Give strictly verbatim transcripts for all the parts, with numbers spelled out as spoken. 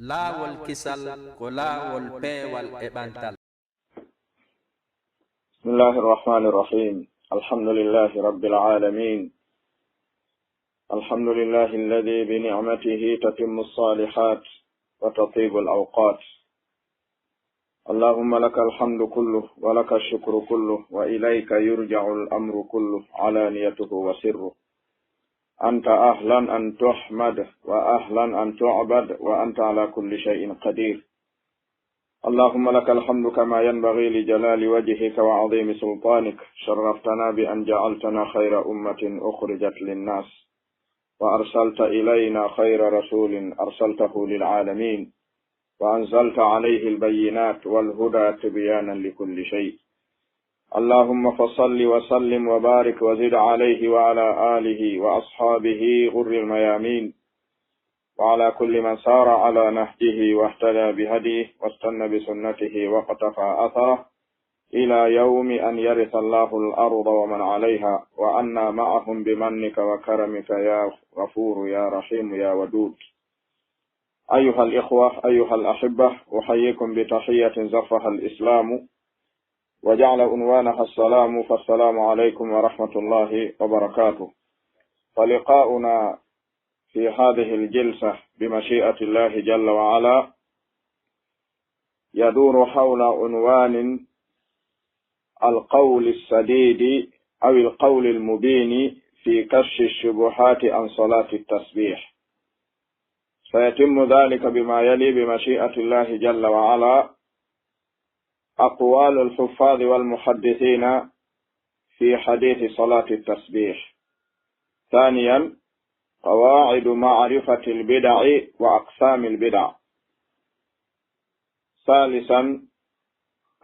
Laawol kisal ko laawol peewal e ɓantal. بسم الله الرحمن الرحيم. الحمد لله رب العالمين. الحمد لله الذي بنعمته تتم الصالحات وتطيب الأوقات. اللهم لك الحمد كله ولك الشكر كله وإليك يرجع الأمر كله علانيته وسره. أنت أهلا أن تحمد وأهلا أن تعبد وأنت على كل شيء قدير. اللهم لك الحمد كما ينبغي لجلال وجهك وعظيم سلطانك، شرفتنا بأن جعلتنا خير أمة أخرجت للناس، وأرسلت إلينا خير رسول أرسلته للعالمين، وأنزلت عليه البينات والهدى تبيانا لكل شيء. اللهم فصل وسلم وبارك وزد عليه وعلى آله وأصحابه غر الميامين، وعلى كل من سار على نهجه واهتدى بهديه واستن بسنته واقتفى أثره إلى يوم أن يرث الله الأرض ومن عليها، وعنا معهم بمنك وكرمك يا غفور يا رحيم يا ودود. أيها الإخوة، أيها الأحبة، أحييكم بتحية زفها الإسلام، وجعل عنوانها السلام، فالسلام عليكم ورحمة الله وبركاته. فلقاؤنا في هذه الجلسة بمشيئة الله جل وعلا يدور حول عنوان القول السديد أو القول المبين في كشف الشبهات عن صلاة التسبيح. سيتم ذلك بما يلي بمشيئة الله جل وعلا: أقوال الحفاظ والمحدثين في حديث صلاة التسبيح. ثانيا، قواعد معرفة البدع وأقسام البدع. ثالثا،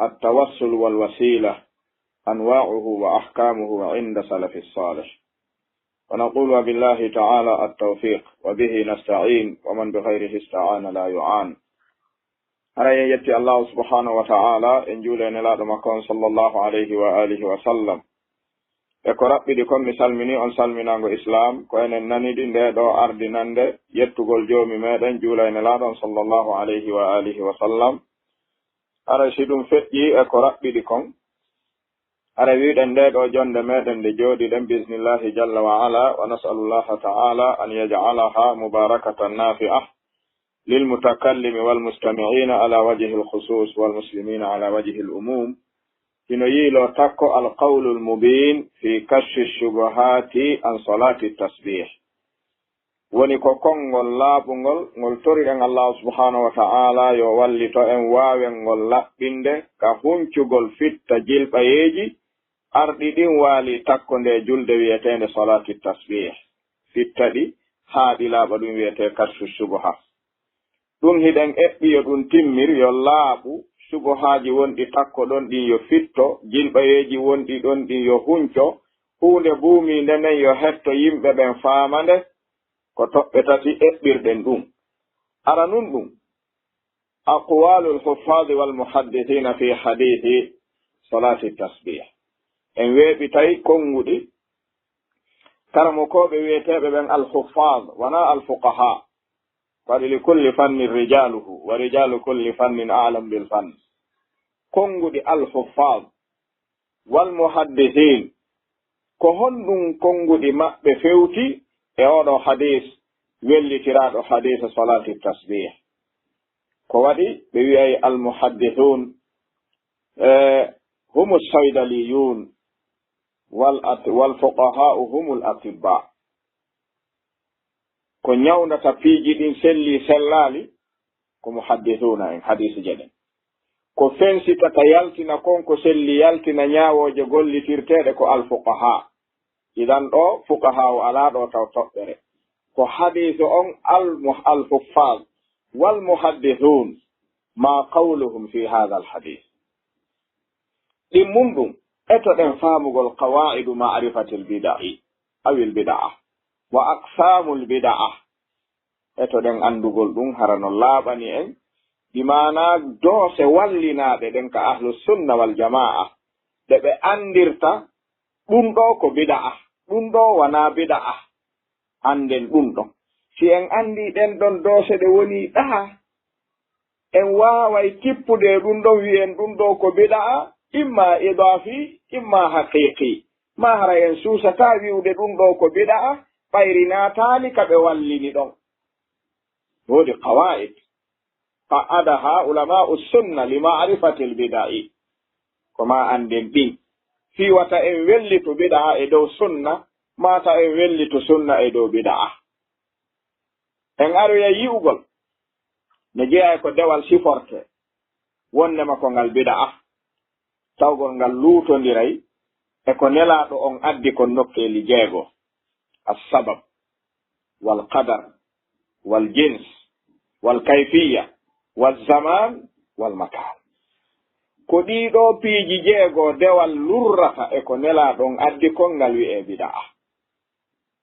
التوسل والوسيلة، أنواعه وأحكامه عند سلف الصالح. ونقول وبالله تعالى التوفيق، وبه نستعين، ومن بغيره استعان لا يعان. Haray en yetti Allahu subhanahu wa ta'ala, en juula e Nelaaɗo makko on sallallahu alayhi wa alihi wa sallam. E ko raɓɓiɗi kon, mi salmini on salminaango Islaam, ko enen nanidi ndee ɗoo ardinande yettugol Joomi meɗen, juula e Nelaaɗo on sallallahu alayhi wa alihi wa sallam. Haray si ɗum feƴƴii e ko raɓɓiɗi kon, haray wi'uɗen ndee ɗoo jonnde meɗen nde jooɗiɗen, bismillahi jalla wa ala, wa nas'alullaha ta'ala an yaj'alaha mubarakatan nafi'a lil mutakallimi wal mustami'ina ala wajhil khusus wal muslimina ala wajhil umum. Hino yiiloo takko al qawlul mubin fi kashfi shubuhati an salati tasbih. Woni ko konngol laaɓungol ngol toriɗen Allahu subhanahu wa ta'ala yo wallito en waawen ngol laɓɓinde ka huncugol fitta jilɓayeeji arɗi ɗin waali takko nde julde wi'eteende salati tasbih. Fitta ɗi haa ɗi laaɓa, ɗum wi'etee kashfu shubuha. Ɗum hiɗen eɓɓi yo ɗum timmir, yo laaɓu, subohaaji wonɗi takko ɗon ɗin yo fitto, jilɓayeeji wonɗi ɗon ɗin yo hunco, huunde buumiinde nden yo hetto yimɓe ɓen faama nde, ko toɓɓe tati eɓɓirɗen ɗum. Ara nun ɗum, aqwalul huffaazi wal muhaddisiina fi hadiisi salaati tasbiih. En weeɓitay konnguɗi karamokooɓe wi'eteeɓe ɓen al huffaaz, wanaa al fuqahaa. Ko waɗi li kulli fannin rijaaluhu, wa rijaalu kulli fannin a'lam bil fann. Konnguɗi al huffaaz wal muhaddisiin, ko honɗum konnguɗi maɓɓe fewti e oo ɗoo hadiis wellitiraaɗo hadiisa salaati tasbiih? Ko waɗi ɓe wi'ay al muhaddisuun, e, humu saydaliyuun, wal at-, wal fuqahaa'u humul atibbaa. Ko ñawndata piiji ɗin selli sellaali, ko muhaddisuuna en, hadiisije ɗen. Ko fensitata yaltina kon ko selli yaltina ñaawooje gollitirteeɗe ko al fuqahaa. Idan ɗoo fuqahaa o alaa ɗoo taw toɓɓere. Ko hadiisu on al mu-, al huffaaz wal muhaddisuun, maa qawluhum fi haadha al hadiis. Ɗimmum ɗum, etoɗen faamugol qawaa'idu ma'rifatil bida'i, awil bida'a, wa aqsaamul bida'a. Etoɗen anndugol ɗum, hara no laaɓani en, bi maanaa doose wallinaaɗe ɗen ka ahlu sunna wal jamaa, ɗe ɓe anndirta ɗum ɗoo ko bida'a, ɗum ɗoo wanaa bida'a. Annden ɗum ɗon. Si en anndii ɗen ɗon doose ɗe wonii ɗaa, En waaway tippude e ɗun ɗon, wi'en ɗun ɗoo ko bida'a, imma idaafi, imma haqiiqi. Maa hara en suusataa wi'ude ɗun ɗoo ko bida'a, ɓayri naataali ka ɓe wallini ɗon. Woodi qawaa'id qa'adaha ulama'u sunna li ma'rifatil bida'i. Ko maa annden ɗin. Fii wata en wellitu bida'a e dow sunna, maa ta en wellitu sunna e dow bida'a. En aroya yi'ugol no jeyaa e ko dewal siforte, wonndema ko ngal bida'a, tawgol ngal luutondiray e ko Nelaaɗo on addi kon nokkeeli jeego: as-sabab, wal qadar, wal jins, wal kayfiyya, wal zaman, wal makan. Ko ɗii ɗoo piiji jeego dewal lurrata e ko Nelaaɗo on addi kon, ngal wi'ee bida'a.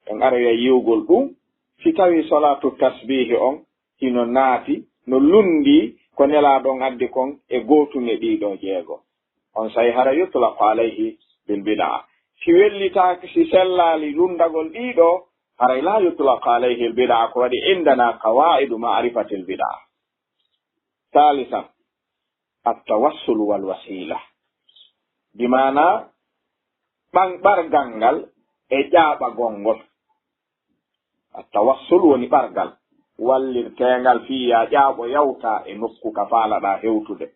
En aroya yi'ugol ɗun, si tawii salaatu tasbiihi on hino naati, no lunndii ko Nelaaɗo on addi kon e gootun e ɗii ɗoo jeego. Onsay hara yutlaqu alayhi bil bida'a. Si wellitaaki, si sellaali lunndagol ɗii ɗoo, haray laa yutlaqu alayhi al bida'a. Ko waɗi indana qawaa'idu ma'rifatil bida'a. Saalisan, at-tawassul wal wasiila. Bi maanaa ɓan-, ɓargal ngal e ƴaaɓagol ngol. At-tawassul woni ɓargal wallirteengal fii yaa ƴaaɓo yawta e nokku ka faalaɗaa hewtude.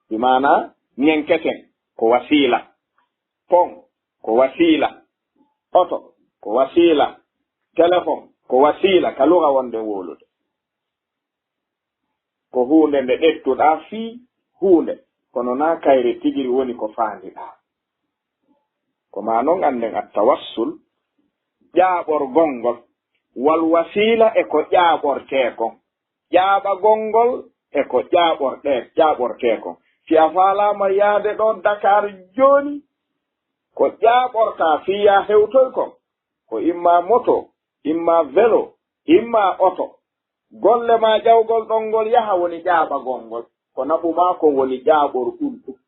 Bi maanaa ñenketen ko wasiila, pon ko wasiila, oto ko wasiila, telefon ko wasiila ka luga wonde wowlude. Ko huunde nde ƴettuɗaa fii huunde, kono naa kayre tigiri woni ko faandiɗaa. Ko maa non annden at-tawassul, ƴaaɓorgol ngol, wal wasiila, e ko ƴaaɓortee kon. Ƴaaɓagol ngol e ko ƴaaɓorɗe-, ƴaaɓortee kon. Si a faalaama yaade ɗon Dakar jooni, ko ƴaaɓortaa fii yaa hewtoy kon, ko imma moto, imma velo, imma oto. Golle maa ƴawgol ɗon ngol yaha woni ƴaaɓagol ngol. Ko naɓu maa kon woni ƴaaɓorɗun ɗun.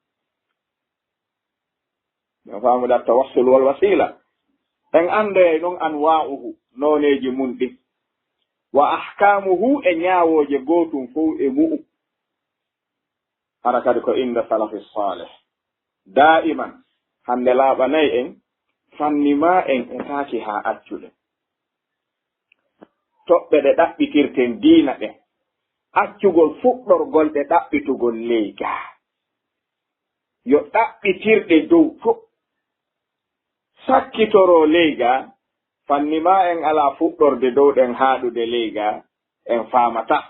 Min faamude at-tawassul wal wasiila. En anndoyay non anwaa'uhu, nooneeji mun ɗin. Wa ahkaamuhu, e ñaawooje gootun fow e mu'un. Hara kadi ko inda salafi saalih. Daa'iman, hande laaɓanay en, fanni maa en etaaki haa accuɗen. Toɓɓe ɗe ɗaɓɓitirten diina ɗen, accugol fuɗɗorgol ɗe ɗaɓɓitugol ley gaa. Yo ɗaɓɓitirɗe dow to. Sakkitoroo ley gaa, fanni maa en alaa fuɗɗorde dow ɗen haaɗude ley gaa, en faamataa.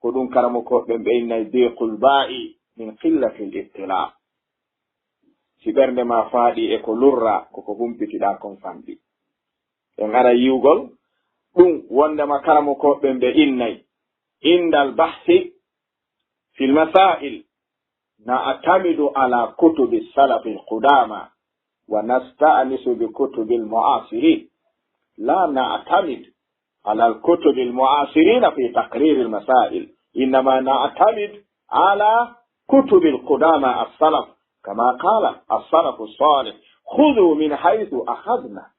Ko ɗun karamokooɓe ɓen ɓe innay diiqul baa'i min qillatil ittilaa. Si ɓernde maa faaɗii e ko lurraa, ko ko humpitiɗaa kon fanɗi. En ara yi'ugol ɗun wondema karamokooɓe ɓen ɓe innay, indal bahsi fil masaa'il, na'tamidu ala kutubi salafil qudama wa nasta'nisu bi kutubil mu'asirin. La na'tamid ala al kutubil mu'asirin fi taqrir al masail. Innama na'tamid ala kutubil qudama as salaf. Kama qala as salafu salih, khudhu min haythu akhadna.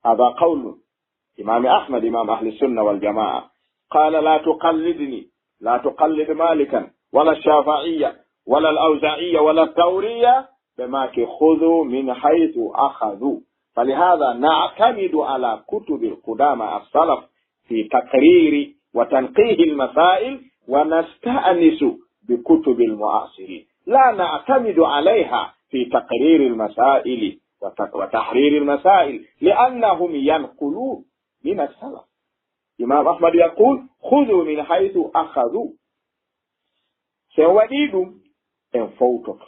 هذا قول إمام أحمد، إمام أهل السنة والجماعة، قال: لا تقلدني، لا تقلد مالكا ولا الشافعية ولا الأوزاعية ولا الثورية، بماك خذوا من حيث أخذوا. فلهذا نعتمد على كتب القدامى السلف في تقرير وتنقيح المسائل، ونستأنس بكتب المعاصرين، لا نعتمد عليها في تقرير المسائل وت-، وتحرير المسائل، لأنهم ينقلون من السلف. Imam Ahmad yaqul, "Khudhu min haythu akhadhu." Si en waɗii ɗun, en fowtoto.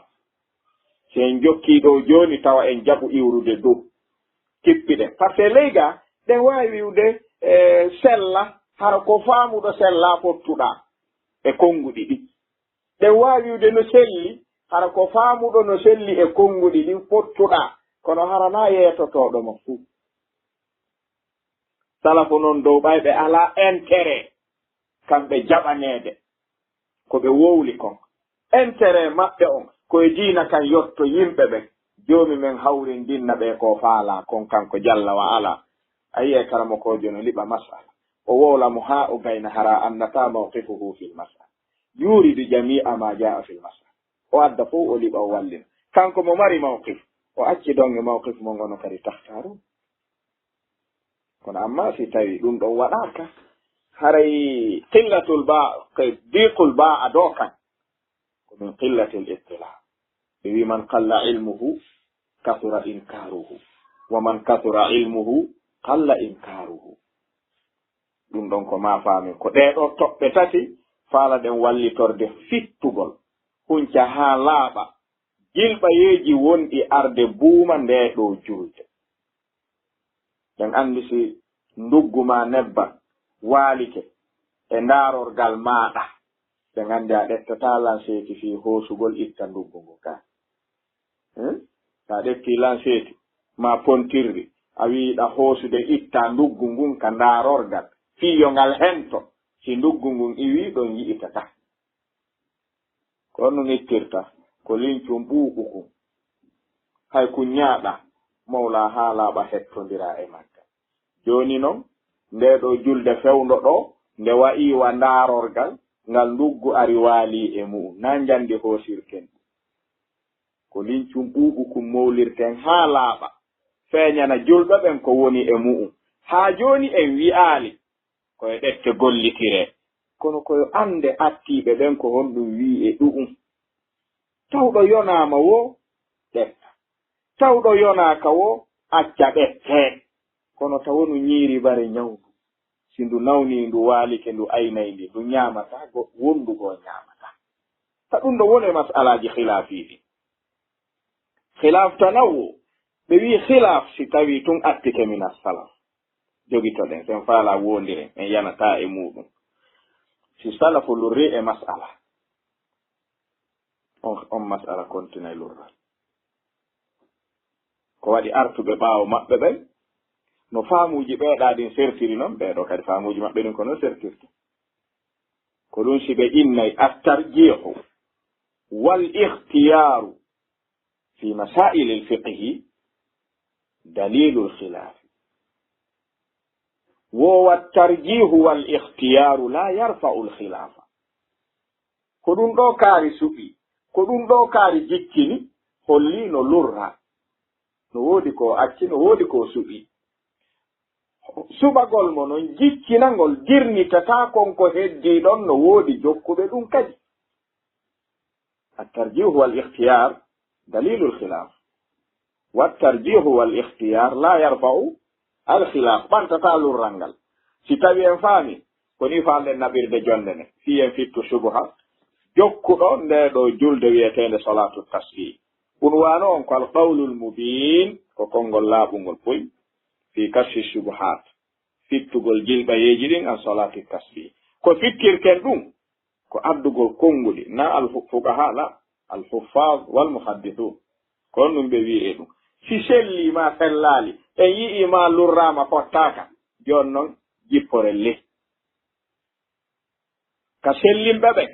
Si en jokkii ɗoo jooni, tawa en jaɓu iwrude dow. Kippiɗen. Par ce que ley gaa, ɗen waawi wi'ude, e, sella, hara ko faamuɗo sella fottuɗaa e konnguɗi ɗin. Ɗen waawi wi'ude no selli, hara ko faamuɗo no selli e konnguɗi ɗin fottuɗaa, kono hara naa yeetotooɗo mo fuu. Salafu non dow ɓay ɓe alaa intérêt kamɓe jaɓaneede ko ɓe wowli kon. Intérêt maɓɓe on ko e diina kan yotto yimɓe ɓen. Joomi men hawrindinna ɓe ko faalaa kon kanko jalla wa ala. A yi'ay karamokoojo no liɓa mas'ala. O wowla mo haa o gayna hara annataa mawqifuhu fil mas'ala. يورد جميع ما جاء في المسألة. O adda fof, o liɓa, o wallina. Kanko mo mari mawqif, o acci donge mawqif mo ngono kadi tahtaaru. Kono amma si tawi ɗum ɗon waɗaaka, haray qillatul ba-, diqul ba'a ɗo kan, ko min qillatil ittila. Ɓe wi, "Man qalla ilmuhu, kathura inkaruhu. Wa man kathura ilmuhu, qalla inkaruhu." Ɗum ɗon ko ma faamen. Ko ɗee ɗoo toɓɓe tati faala ɗen wallitorde fittugol, hunca haa laaɓa, jilɓayeeji wonɗi arde buuma ndee ɗoo julde. Ɗen anndi si nduggu maa nebban waalike e ndaarorgal maaɗa, ɗen anndi a ɗettataa lanseeki fii hoosugol itta nduggu ngun kaa. Hmm? So a ɗettii lanseeki maa pontirdi, a wi'iɗa hoosude itta nduggu ngun ka ndaarorgal fii yo ngal hento, si nduggu ngun iwii ɗon yi'itataa. Ko honɗum ittirta? Ko lincum ɓuuɓu kun. Hay kun ñaaɗa, mawla haa laaɓa hettondiraa e magga. Jooni non, ndee ɗoo julde fewndo ɗoo, nde wa'ii wa ndaarorgal, ngal nduggu ari waalii e mu'un. Naa njandi hoosirten ɗum. Ko lincum ɓuuɓu kun mowlirten haa laaɓa, feeñana julɓe ɓen ko woni e mu'un. Haa jooni en wi'aali ko e ɗette gollitiree, kono ko yo annde attiiɓe ɓen ko honɗum wi'i e ɗu'um. Tawɗo yonaama woo, ɗetta. Tawɗo yonaaka woo, acca ɗettee. Kono tawa no ñiiri bare ñawndu. Si ndu nawnii, ndu waalike, ndu aynay ndi, ndu ñaamataa, go-, wonndu goo ñaamataa. Ta ɗum ɗo woni e mas'alaaji khilaafiiɗi. Khilaaf tanawu, ɓe wi'i khilaaf si tawii tun attike min as-salaf. Jogitoɗen, sen faalaa woondiren, en yanataa e muuɗum. Si salafu lurri e mas'ala, on, on mas'ala kontinay lurral. Ko waɗi artuɓe ɓaawo maɓɓe ɓen, no faamuuji ɓeeɗaa ɗin sertiri non, ɓeeɗoo kadi faamuuji maɓɓe ɗin ko non sertirta. Ko ɗum si ɓe innay at-tarjiihu wal ikhtiyaaru fi masaa'ilil fiqhi daliilul khilaafi. Wo wat-tarjiihu wal ikhtiyaaru laa yarfa'ul khilaafa. Ko ɗum ɗoo kaari suɓi, ko ɗum ɗoo kaari jiccini, holli no lurra. No woodi ko acci, no woodi ko suɓi. Suɓagol mo non, jiccinangol, dirnitataa kon ko heddii ɗon, no woodi jokkuɓe ɗum kadi. At-tarjiihu wal ikhtiyar dalilul khilaf. Wat-tarjiihu wal ikhtiyar la yarfa'u al khilaf. Ɓantataa lurral ngal. Si tawi en faami, ko ni faalɗen naɓirde jonde nden. Fii en fittu shubuha jokkuɗo ndee ɗoo julde wi'eteende salaatu tasbih. Unwaanu on ko al qawlul mubiin, ko konngol laaɓungol puy, fii kashfi shubuhaat, fittugol jilɓayeeji ɗin an salaati tasbih. Ko fittirten ɗum, ko addugol konnguɗi, na al fu-, fuqaha la, al huffaaz wal muhaddisuun. Ko on ɗum ɓe wi'i e ɗum. Si sellii maa sellaali, en yi'ii maa lurraama fottaaka, jooni non jipporen ley. Ka sellinɓe ɓen,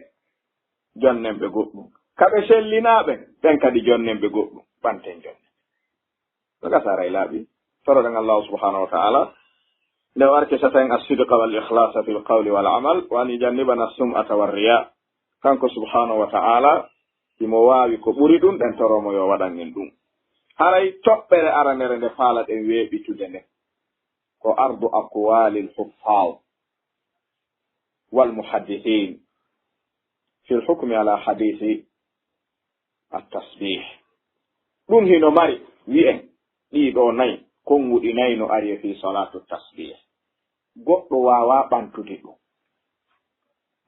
jonnen ɓe goɗɗum. Ka ɓe sellinaa ɓen, ɓen kadi jonnen ɓe goɗɗum. Ɓanten jonnen. No gasa aray laaɓi. Toroɗen Allahu subhanahu wa ta'ala nde o arkisata en as-sidqa wal ikhlasa fil qawli wal amal, wa an yujannibana as-sum'ata war riya. Kanko subhanahu wa ta'ala, himo waawi ko ɓuri ɗum, ɗen toro mo yo waɗan en ɗum. Haray toɓɓere aranere nde faalaɗen weeɓitude nde, ko ardu aqwalil huffaz wal muhaddithin fil hukmi ala hadithi at-tasbih. Ɗum hino mari, wi'en, ɗii ɗoo nay, konnguɗi nay no ari e fii salaatu tasbih. Goɗɗo waawaa ɓantude ɗum.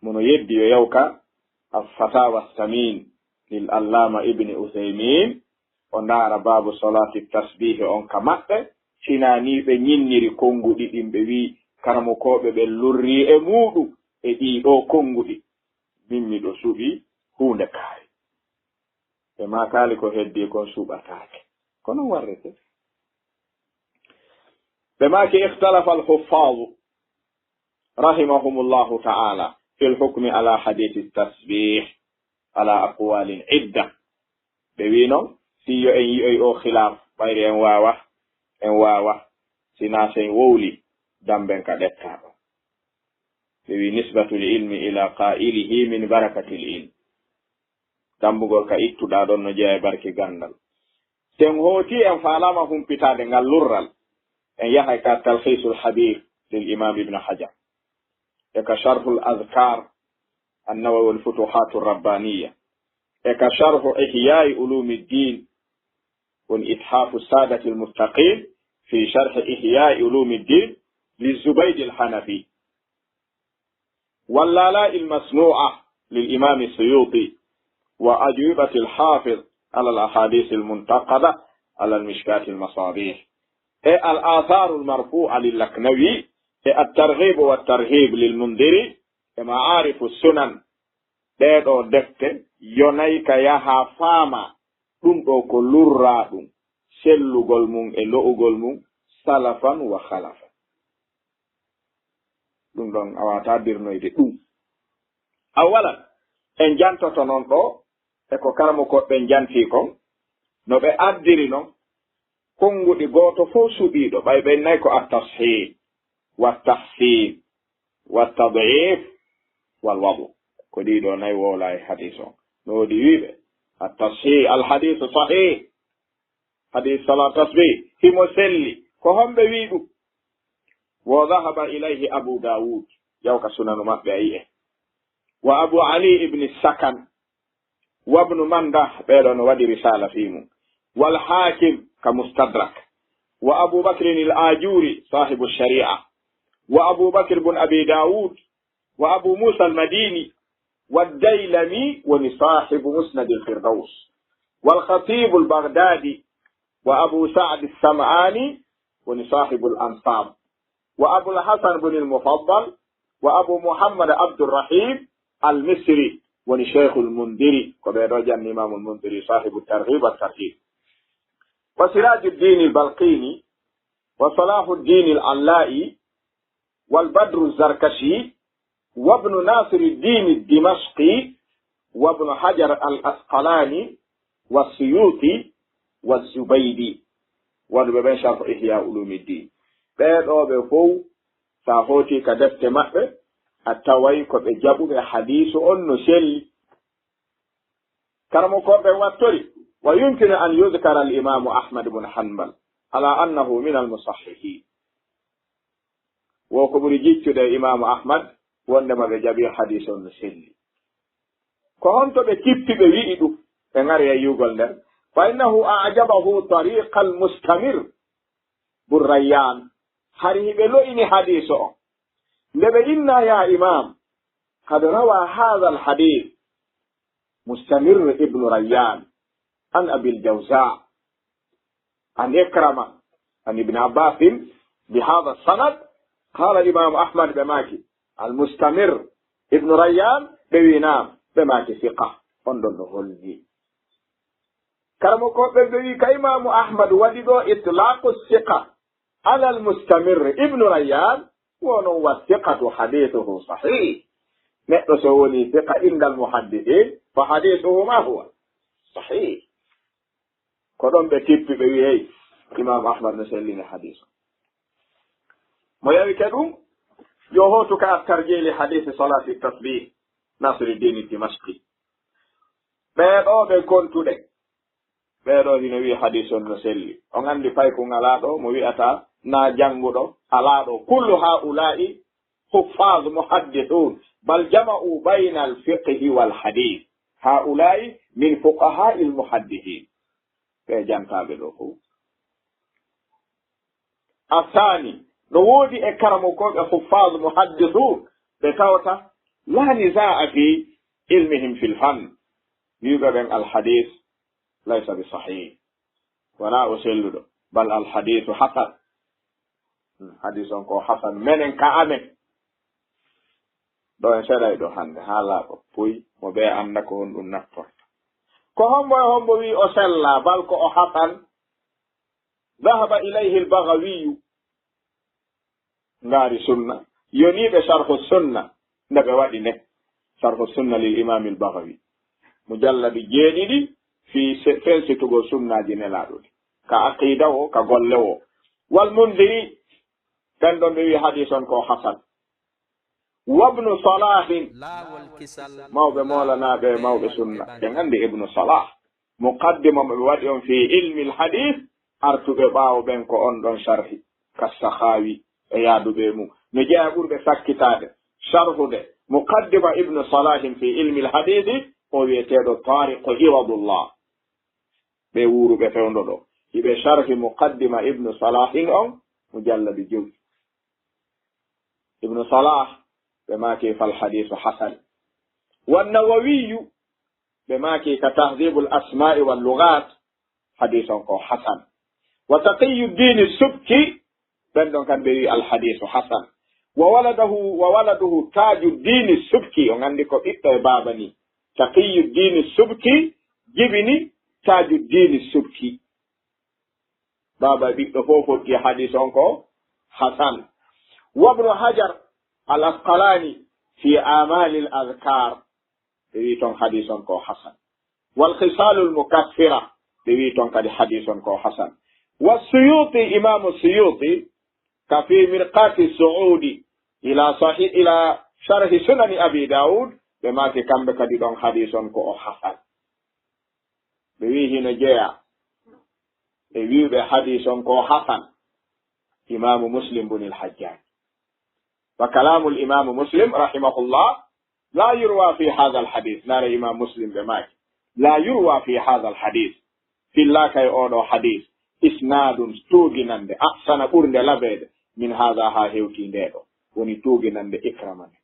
Mono yeddi yo yaw ka al-Fatawa Samin lil Allama Ibni Uthaymin, o ndaara baabu salaati tasbihi on ka maɓɓe, sinaa nii ɓe ñinniri konnguɗi ɗin, ɓe wi'i karamokooɓe ɓen lurrii e muuɗum e ɗii ɗoo konnguɗi. Min miɗo suɓi huunde kaari. Ɓe maakaali ko heddii kon suɓataake. Kono warrete. Ɓe maaki ikhtalafa al-huffaz rahimahumullahu ta'ala fil hukmi ala hadithi tasbih ala aqwalin idda. Ɓe wi'i non, fii yo en yi'oy oo khilaaf, ɓayri en waawa, en waawa, sinaa si en wowli, damben ka ɗettaa ɗon. Ɓe wi nisbatul ilmi ila qailihi min barakatil ilm. Tambugol ka ittuɗaa ɗon no jeyaa e barki ganndal. Sen hooti en faalama humpitaade ngal lurral. En yahay ka Talhiisul Habiir lil Imaam Ibn Hajar. E ka Sharhul Azkaar An-Nawawi woni Futuhaatur Rabbaaniyya. E ka Sharhu Ihyaa'i Uluumiddiin woni Ithaafu Saadatil Muttaqiin fi Sharhi Ihyaa'i Uluumiddiin li Zubaydil Hanafi. Wal Laala'il Masnuu'a lil Imaami Suyuuti wa Ajwibatil Haafiz alal Ahaadiisil Muntaqada alal Mishkaatil Masaabiih. E Al Aathaarul Marfuu'a lil Laknawi e At Targhiib wat Tarhiib lil Mundiri e Ma'aarifu Sunan. Ɗee ɗoo defte yonay ka yaha faama ɗum ɗoo ko lurraa ɗum, sellugol mum e lo'ugol mum, salafan wa khalafan. Ɗum ɗon a waawataa birnoyde ɗum. Awwalan, en jantoto non ɗoo e ko karamokooɓe ɓen jantii kon, no ɓe addiri non konnguɗi gooto fof suɓiiɗo, ɓay ɓen nay ko at-tashiih, wat-tahsiin, wat-tad'iif, wal wadu'. Ko ɗii ɗoo nay wowlaa e hadiis on. No woodi wiiɓe, at-tashiih, al hadiisu sahiih, hadiis salaa tasbih, himo selli. Ko homɓe wii ɗum? Wa dhahaba ilayhi Abu Daawud, yaw ka sunanu maɓɓe a yi'e. Wa Abu Ali ibn Sakan, wa Ibnu Mandah, ɓee ɗoo no waɗi risaala fii mum. Wal Haakim ka Mustadrak. Wa Abu Bakrin al Aajuri, saahibu Shari'a. Wa Abu Bakr ibn Abi Daawud, wa Abu Muusa al Madiini, wa Daylami woni saahibu Musnadil Firdaws, wal Khatiibul Baghdaadi, wa Abu Sa'd as-Sam'aani woni saahibul Ansaab, wa Abul Hasan ibn al Mufaddal, wa Abu Muhammad Abdurrahiim al Misri woni Shaykhul Mundiri, ko ɓee ɗoo janni Imaamul Mundiri, saahibu Targhiib wat Tarhiib, wa Siraajuddiin al Balqiini, wa Salaahuddin al-Allaa'i, wal Badru Zarkashi, wa Ibnu Nasir ad-Din ad-Dimashqi, wa Ibnu Hajar al-Asqalani, wa Suyuti, wa Zubaydi. Waɗuɓe ɓen Sharh Ihya Ulumiddin. Ɓee ɗoo ɓe fow, sa hooti ka defte maɓɓe, a taway ko ɓe jaɓuɓe hadiisu on no selli. Karamokooɓe ɓen wattori, wa yumkinu an yudhkara al-Imaamu Ahmad ibn Hanbal ala annahu min al-musahhihin. Wo ko ɓuri jiccude e Imaamu Ahmad, wondema ɓe jaɓi hadiis on no selli. Ko honto ɓe kippi ɓe wi'i ɗum? Ɓe ngari e yi'ugol nden. Fa innahu a'jabahu tariqa al-Mustamir bun Rayyan. Hari hiɓe lo'ini hadiis on. Nde ɓe inna, ya Imaam, qad rawa hadha al-hadiis Mustamir ibn Rayyan an Abil Jawza an Ikrama an Ibn Abbas bi hadha sanad, qala Imam Ahmad, ɓe maaki, al Mustamir ibn Rayyan, ɓe wi naam, ɓe maaki siqa. On ɗon no holli. Karamokooɓe ɓe wi ka Imamu Ahmad waɗi ɗo itlaqu siqa ala al Mustamir ibn Rayyan, wo non wa siqatu hadithuhu sahih. Neɗɗo so woni siqa indal muhaddisin, fa hadithuhu ma huwa sahih. Ko ɗon ɓe tippi, ɓe wi, hey, Imam Ahmad no sellini hadis o. Mo yawike ɗum, yo hootu ka at-tarjih li hadisi salati tasbih, Nasiruddin Dimashqi. Ɓee ɗoo ɓe kontuɗen. Ɓee ɗoo hino wi'i hadiis on no selli. On anndi paykun alaa ɗoo mo wi'ata naa jannguɗo alaa ɗoo. Kullu haa'ulaa'i huffaz muhaddisuun, bal jama'u bayna al-fiqhi wal hadiis. Haa'ulaa'i min fuqahaa'il muhaddisiin. Ɓee jantaaɓe ɗoo fow. Asaani, no woodi e karamokooɓe huffaz muhaddisuun ɓe tawata laa nizaa'a fi ilmihim fil fann. Wi'uɓe ɓen al hadiis laysa bi sahih. Wonaa o selluɗo. Bal al hadiisu hasan. Hmm, hadiis on ko hasan. Menen ka amen. Ɗo en seeɗay ɗo hannde. Haa laaɓa puy. Mo ɓe annda ko honɗum naftorta. Ko hombo e hombo wi'i o sella, bal ko o hasan. Dhahaba ilayhi al Baghawiyu. Ngaari sunna. Yoniiɓe Sharhu Sunna, nde ɓe waɗi nde. Sharhu Sunna lil Imaam al Baghawi. Mujalladi jeeɗiɗi fii se-, fensitugol sunnaaji Nelaaɗo ɗi. Ka aqiida wo, ka golle wo. Wal Mundiri, ɓen ɗon ɓe wi'i hadiis on ko hasan. Wabnu Salahin, mawɓe moolanaaɓe, mawɓe sunna. En anndi Ibnu Salah, muqaddima mo ɓe waɗi on fii ilmil hadis, artuɓe ɓaawo ɓen ko on ɗon sharhi, ka Sahawi e yaaduɓe e mum. No jeyaa ɓurɓe sakkitaade, sharhude, muqaddima Ibnu Salahin fii ilmil hadisi, o wi'eteeɗo Tariqu Iwadullah. Ɓe wuuruɓe fewndo ɗo, hiɓe sharhi muqaddima Ibnu Salahin on, mujalladu jowi. Ibnu Salah, ɓe maaki fal hadisu hasan. Wan Nawawiyu, ɓe maaki ka Tahdhibul Asma'i wal Lughat, hadis on ko hasan. Wa Taqiyuddin Subki, ɓen ɗon kan ɓe wi al hadisu hasan. Wa waladahu, wa waladuhu Tajuddin Subki, on anndi ko ɓiɗɗo e baaba ni. Taqiyuddin Subki, jibini Tajuddin Subki. Baaba e ɓiɗɗo fof fotti hadis on ko hasan. Wabnu Hajar al Asqalani fi amalil adhkar, ɓe wi ton hadis on ko hasan. Wal khisalul mukaffira, ɓe wi ton kadi hadis on ko hasan. Wa Suyuti, Imamu Suyuti, ka fi mirqati suudi ila sahih, ila sharhi sunani Abi Dawud, ɓe maaki kamɓe kadi ɗon hadis on ko o hasan. Ɓe wi hino jeya e wi'uɓe hadis on ko hasan, Imamu Muslim bunil Hajjaj. Wa kalamul Imamu Muslim rahimahullah la yurwa fi hadha al hadis. Nare Imam Muslim ɓe maaki, la yurwa fi hadha al hadis. Fillaaka e oɗo hadis isnadun, tuuginande, ahsana, ɓurnde labeede, min hadha, ha hewti nde ɗo. Woni tuuginande Ikrama ne.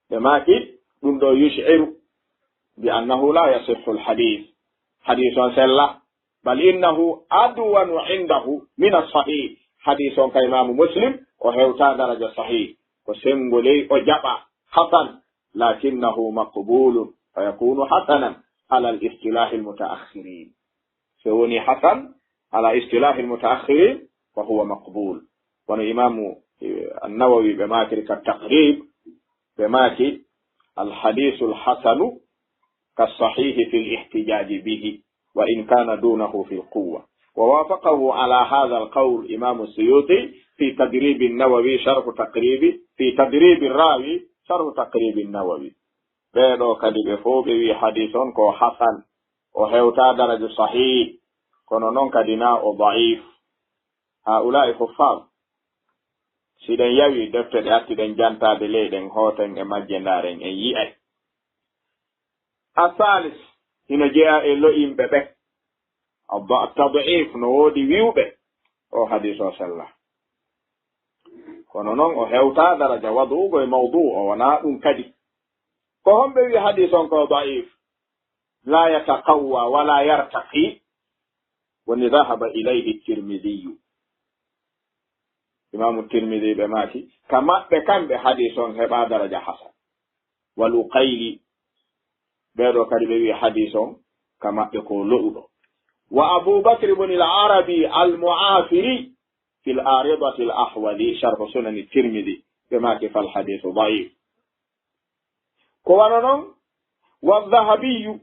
Ɓe maaki, ɗum ɗo yush'iru bi annahu la yasihhu al hadis. Hadis on sella. Bal innahu adwanu indahu min as-sahih. Hadis on ka Imamu Muslim, o hewta daraja sahih. Ko sengo ley o jaɓa hasan, lakinnahu maqbulun, fa yakunu hasanan ala al-istilahi al-mutaakhirin. So woni hasan ala istilahi al-mutaakhirin, fa huwa maqbul. Kono Imamu, eh, An-Nawawi ɓe maakiri ka Taqrib, ɓe maaki, al-hadisu al-hasanu ka sahihi fi al-ihtijaji bihi, wa in kana dunahu fi al-quwwa. Wa wafaqahu ala hadha al-qawl Imamu Suyuti fi Tadrib an-Nawawi, sharh Taqrib, fi Tadrib ar-Rawi, sharh Taqrib an-Nawawi. Ɓee ɗo kadi ɓe fof ɓe wi hadis on ko hasan, o hewta daraju sahih, kono non kadi na o da'if. Haa'ulaa'i huffaz. Si ɗen yawi defte ɗe atti ɗen jantaade ley ɗen, hooten e majje ndaaren, en yi'ay. Asalis, hino jeyaa e lo'imɓe ɓe. Abba tad'if, no woodi wi'uɓe o hadis o sella. Kono non o hewta daraja wadu'ugo e mawdu, o wonaa ɗum kadi. Ko homɓe wi hadis on ko da'if? La yataqawwa wa la yartaqi. Woni dhahaba ilayhi Tirmidhiyu. Imamu Tirmidhi ɓe maaki, ka maɓɓe kamɓe hadis on heɓa daraja hasan. Wal Uqayli, ɓee ɗo kadi ɓe wi hadis on ka maɓɓe ko lo'uɗo. Wa Abu Bakr ibn al-Arabi al-Mu'afiri fil Aridati al-Ahwadi, sharh Sunani Tirmidhi, ɓe maaki fal hadisu da'if. Ko wano non, wa Dhahabiyu,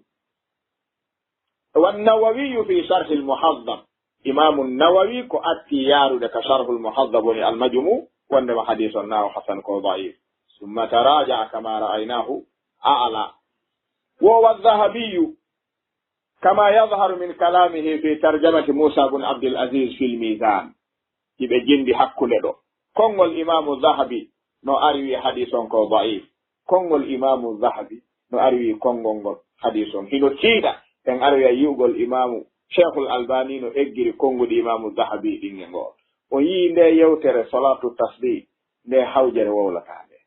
wa Nawawiyu fi Sharh al-Muhazzab. Imamu Nawawi ko atti yaarude ka Sharh al-Muhazzab woni al-Majmu, wondema hadis on na o hasan ko da'if. Summa taraja'a kama ra'aynahu a'la. Wo wa Dhahabiyu, kama yadhharu min kalamihi fi tarjamati Musa bun Abdul Aziz fil Mizan. Hiɓe jindi hakkunde ɗo. Konngol Imamu Dhahabi no ari wi hadis on ko da'if. Konngol Imamu Dhahabi no ari wi konngol ngol hadis on hino tiiɗa. En aroya yi'ugol Imamu Sheikhul Albani no eggiri konnguɗi Imamu Dhahabi ɗin e ngol. O yi'i nde yewtere salatu tasbih, nde hawjere wowlata nde.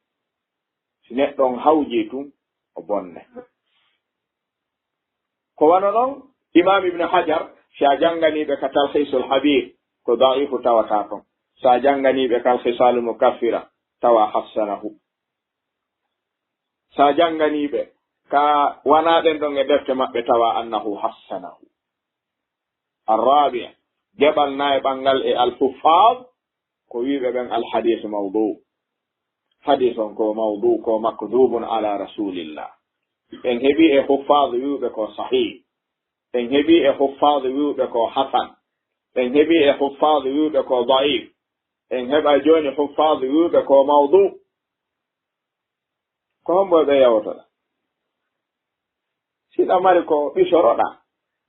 Si neɗɗo on hawji tun, o bonne. Ko wano non, Imam Ibn Hajar, si a jannganiiɓe ka Talhisul Habir, ko da'ifu tawata ton. Si a jannganiiɓe ka Al-Khisalul Mukaffira, tawa hassanahu. Si a jannganiiɓe ka wanaa ɗen ɗon e defte maɓɓe, tawa annahu hassanahu. Arrabi', geɓal nayaɓal ngal e Al-Huffaz, ko wi'uɓe ɓen al-hadith mawdu'. Hadith on ko mawdu', ko makdhubun ala rasulillah. En heɓi e huffaz wi'uɓe ko sahih. En heɓi e huffaz wi'uɓe ko hasan. En heɓi e huffaz wi'uɓe ko da'if. En heɓa jooni huffaazu wi'uɓe ko mawdu. Ko hombo ɓe yawtoɗa? Si ɗa mari ko ɓisoroɗa,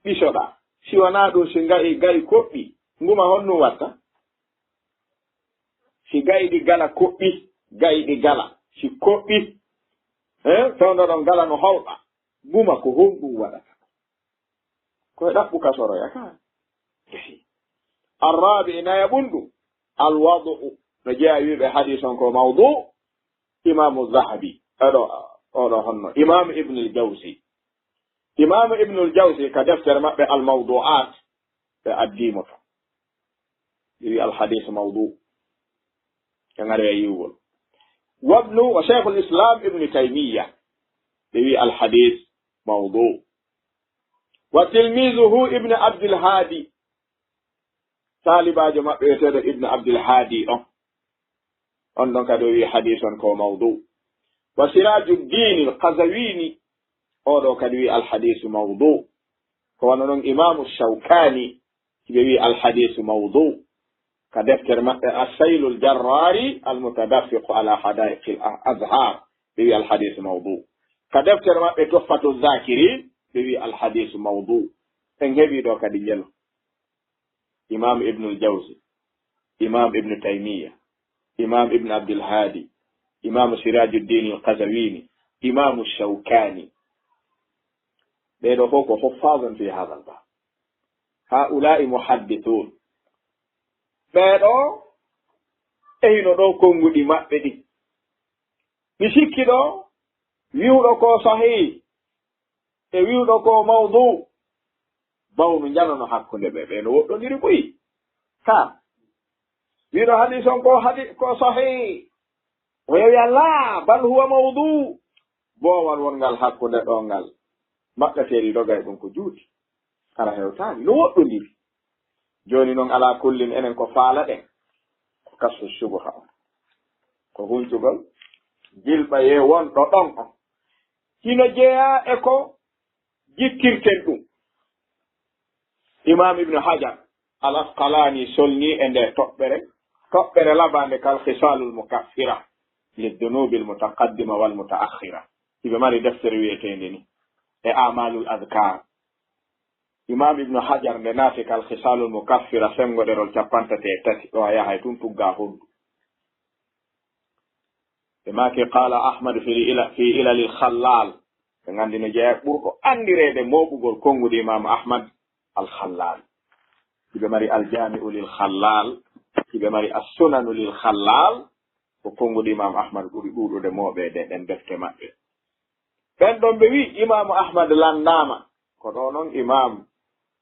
ɓisoɗa. Si wonaa ɗum, si ga'i, ga'i koɓɓi, nguma honɗum watta? Si ga'i ɗi gala koɓɓi, ga'i ɗi gala, si koɓɓi, eh, fewndo ɗon gala no hawɗa, nguma ko honɗum waɗata? Ko e ɗaɓɓu ka soroya ka. Arrabi, nayaɓundu, alwadu'u, no jeyaa wi'uɓe hadis on ko mawdu, Imaamu Zahabi, oɗo, oɗo honno, Imaamu Ibnul Jawzi. Imaamu Ibnul Jawzi ka deftere maɓɓe Al-Mawdu'at, ɓe addimo to. Ɓe wi'i al-hadis mawdu. Ɓe ngari e yi'ugol. Wabnu, wa Shaykhul Islam Ibn Taymiyyah, ɓe wi'i al-hadis mawdu. Wa tilmizuhu Ibn Abdul Hadi, taalibaajo maɓɓe wi'eteeɗo Ibn Abdul Hadi on. On ɗon kadi o wi'i hadis on ko mawdu. Wa Sirajuddin al-Qazawini, oɗo kadi wi'i al-hadisu mawdu. Ko wano non Imaamu Shawkani, ɓe wi'i al-hadisu mawdu. Ka deftere maɓɓe As-Saylul Jarrari al-Mutadaffiqu ala Hadaiqil Azhar, ɓe wi'i al-hadisu mawdu. Ka deftere maɓɓe Tuhfatu Zakirin, ɓe wi'i al-hadisu mawdu. En heɓi ɗo kadi jelo. Imam Ibnul Jawzi, Imam Ibn Taymiya, Imam Ibn Abdul Hadi, Imam Sirajuddin Al-Qazawini, Imam Shawkani. Ɓee ɗoo fof ko huffazun fi hadha al-bab. Haula'i muhaddithun. Ɓee ɗoo e hino ɗoo konnguɗi maɓɓe ɗi. Mi sikki ɗoo wi'uɗo ko sahih e wi'uɗo ko mawdu, bawnu njanono hakkunde ɓe, ɓe no woɗɗondiri buy. Ka wi'uɗo hadis on ko hadi-, ko sahih, o yewi Allah, bal huwa mawdu. Boowal wongal hakkunde ɗoo ngal, maɓɓeteeri dogay ɗum ko juuti. Hara hewtaani, no woɗɗondiri. Jooni non, alaa kullin, enen ko faalaɗen ko kasfu subuha on, ko huncugol jilɓayee wonɗo ɗon on. Hino jeyaa e ko jiktirten ɗum. Imam Ibnu Hajar Al Asqalani solni e nde toɓɓere, toɓɓere labaande kal Khisalul Mukaffira li Dunubil Mutaqaddima wal Mutaakhira. Hiɓe mari deftere wi'eteende ni e Amalul Adhkar. Imam Ibnu Hajar nde naati kal Khisalul Mukaffira, fenngo ɗerol cappantate e tati, ɗo a yahay tun tugga hondu. Ɓe maaki, qala Ahmad fi ila-, fi ilalil Khallal. Ɓe nganndi no jeyaa ɓurɗo anndireede mooɓugol konnguɗi Imam Ahmad al Khallal. Hiɓe mari al Jami'u lil Khallal, hiɓe mari as Sunanu lil Khallal, ko konnguɗi Imam Ahmad ɓuri ɗuuɗude mooɓeede ɗen defte maɓɓe. Ɓen ɗon ɓe wi'i Imaamu Ahmad lanndaama. Ko ɗoo non Imaam,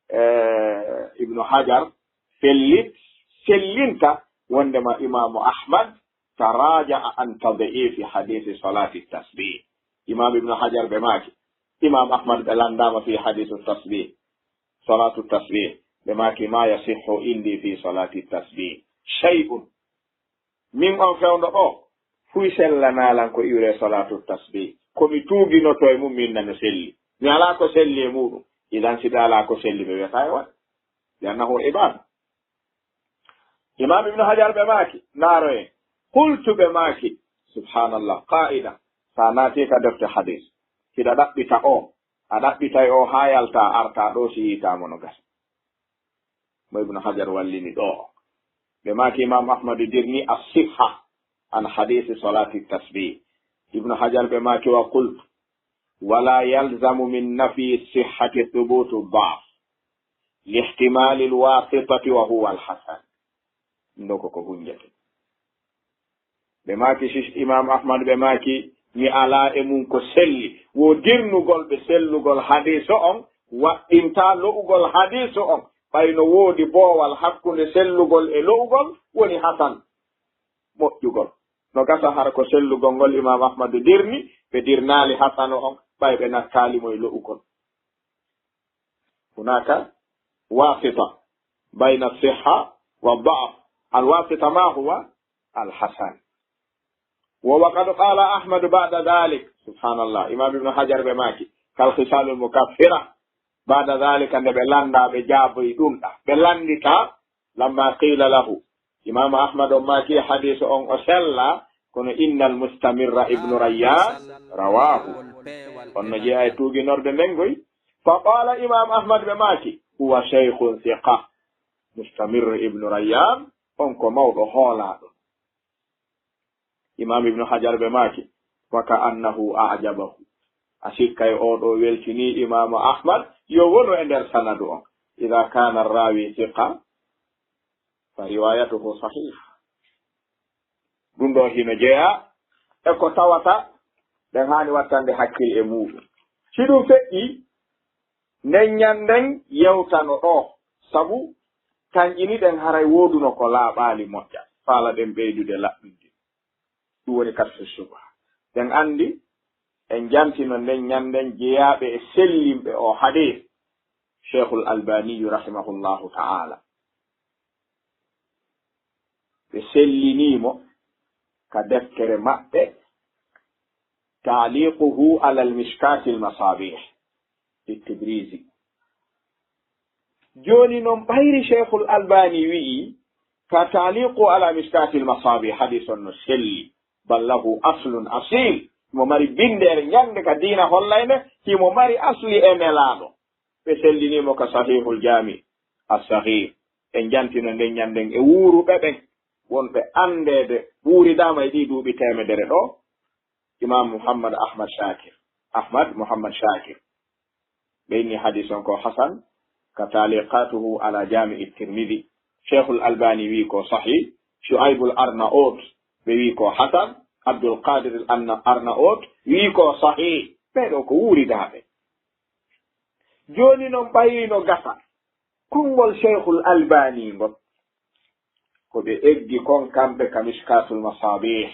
eh, Ibnu Hajar fellit-, sellinta wondema Imaamu Ahmad taraja'a an tad'ifi hadisi salati tasbih. Imaam Ibnu Hajar ɓe maaki, Imaam Ahmad ɓe lanndaama fi hadisu tasbih, salatu tasbih. Ɓe maaki, ma yasihhu indi fi salati tasbih shay'un. Min on fewndo ɗoo, fuy sellanaa lan ko iwre salatu tasbih. Ko mi tuuginoto e mum, min nano selli. Mi alaa ko selli e muɗum. Idan si ɓe alaa ko selli, ɓe wiyataa e waɗ. Li annahu ibada. Imam Ibnu Hajar ɓe maaki, ndaaro en. Qultu ɓe maaki, subhanallah, qaida. Sa naati ka defte hadis, hiɗa ɗaɓɓita o, a ɗaɓɓitay o haa yalta, arta ɗoo si yiita mo no gasa. Mo Ibnu Hajar wallini ɗoo. Ɓe maaki Imam Ahmadu dirni as-sihha an hadisi salati tasbih. Ibnu Hajar ɓe maaki wa qultu, wala yalzamu min nafi sihhati thubutu da'f li ihtimali al-wasitati wa huwa al-hasan. Ɗoo ko ko hunjete. Ɓe maaki, sis Imam Ahmad, ɓe maaki, mi alaa e mum ko selli. Wo dirnugol ɓe sellugol hadiiso on, waɗɗintaa lo'ugol hadiiso on. Ɓay no woodi boowal hakkunde sellugol e lo'ugol, woni hasan, moƴƴugol. No gasa hara ko sellugol ngol Imam Ahmad dirni, ɓe dirnaali hasanu on, ɓay ɓe nattaali mo e lo'ugol. هناك واسطة بين الصحة والضعف. الواسطة ما هو؟ الحسن. وقد قال أحمد بعد ذلك. سبحان الله. Imam Ibnu Hajar ɓe maaki, kal khisalul mukaffira. بعد ذلك, nde ɓe lannda, ɓe jaaboyi ɗum ɗa. Ɓe lanndita, لما قيل له Imaamu Ahmad on maaki hadiisu on o sella, kono innal mustamirra ibnu Rayyan rawaahu. On no jeyaa e tuuginorde nden koy. Fa qaala Imaamu Ahmad ɓe maaki, huwa shaykhun thiqa. Mustamirru ibnu Rayyan, on ko mawɗo hoolaaɗo. Imaamu Ibnu Hajar ɓe maaki, wa ka annahu a'jabahu. A sikkay oo ɗoo weltinii Imaamu Ahmad, yo wonu e nder sanadu on. Idha kana rawi thiqa, fa riwayatuhu sahiha. Ɗum ɗoo hino jeyaa e ko tawata ɗen haani wattande hakkil e muuɗum. Si ɗum feƴƴii, nden ñannden yewtano ɗoo, sabu tanƴini ɗen haray wooduno ko laaɓaali moƴƴa, faala ɗen ɓeydude laɓɓinde. Ɗum woni kashfu shubha. Ɗen anndi, en jantino nden ñannden jeyaaɓe e sellinɓe oo hadiis, Sheikhul Albaniyu rahimahullahu ta'ala. Ɓe sellinii mo ka deftere maɓɓe, Ta'liquhu alal Mishkatil Masabih, li Tibrizi. Jooni non ɓayri Sheikhul Albani wi'i, ka Ta'liqu ala Mishkatil Masabih, hadiis on no selli, bal lahu aslun asil, mo mari binndere ñande ka diina hollaynde, himo mari asli e Nelaaɗo. Ɓe sellinii mo ka Sahihul Jami As-Saghir. En jantino nden ñannden e wuuruɓe ɓen, wonɓe anndeede wuuridaama e ɗii duuɓi teemedere ɗoo, Imam Muhammad Ahmad Shakir. Ahmad Muhammad Shakir. Ɓe inni hadiis on ko hasan, ka Ta'liqatuhu ala Jami'i Tirmidhi. Sheikhul Albani wi'i ko sahih, Shu'aibul Arnaut, ɓe wi'i ko hasan, Abdul Qadir al Arna-, Arnaut wi'i ko sahih. Ɓee ɗoo ko wuuridaaɓe. Jooni non ɓayri no gasa, konngol Sheikhul Albani ngol, ko ɓe eggi kon kamɓe ka Mishkatul Masabih,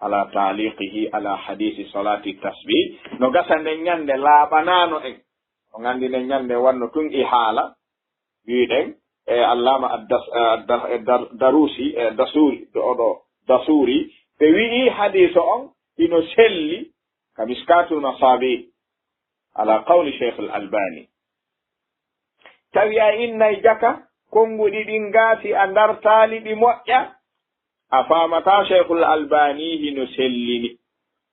ala ta'liqihi ala hadisi salati tasbih, no gasa nden ñande laaɓanaano en. On anndi nden ñande wanno tun e haala, wi'uɗen, e Allama Addas-, e Adda-, e Dar-, Darusi, e Dasuri, ɗo, oɗo Dasuri, ɓe wi'i hadiiso on hino selli ka Mishkatul Masabih, ala qawli Sheikhul Albani. Tawi a innay jaka, konnguɗi ɗin ngaasi a ndartaali ɗi moƴƴa, a faamataa Sheikhul Albani hino sellini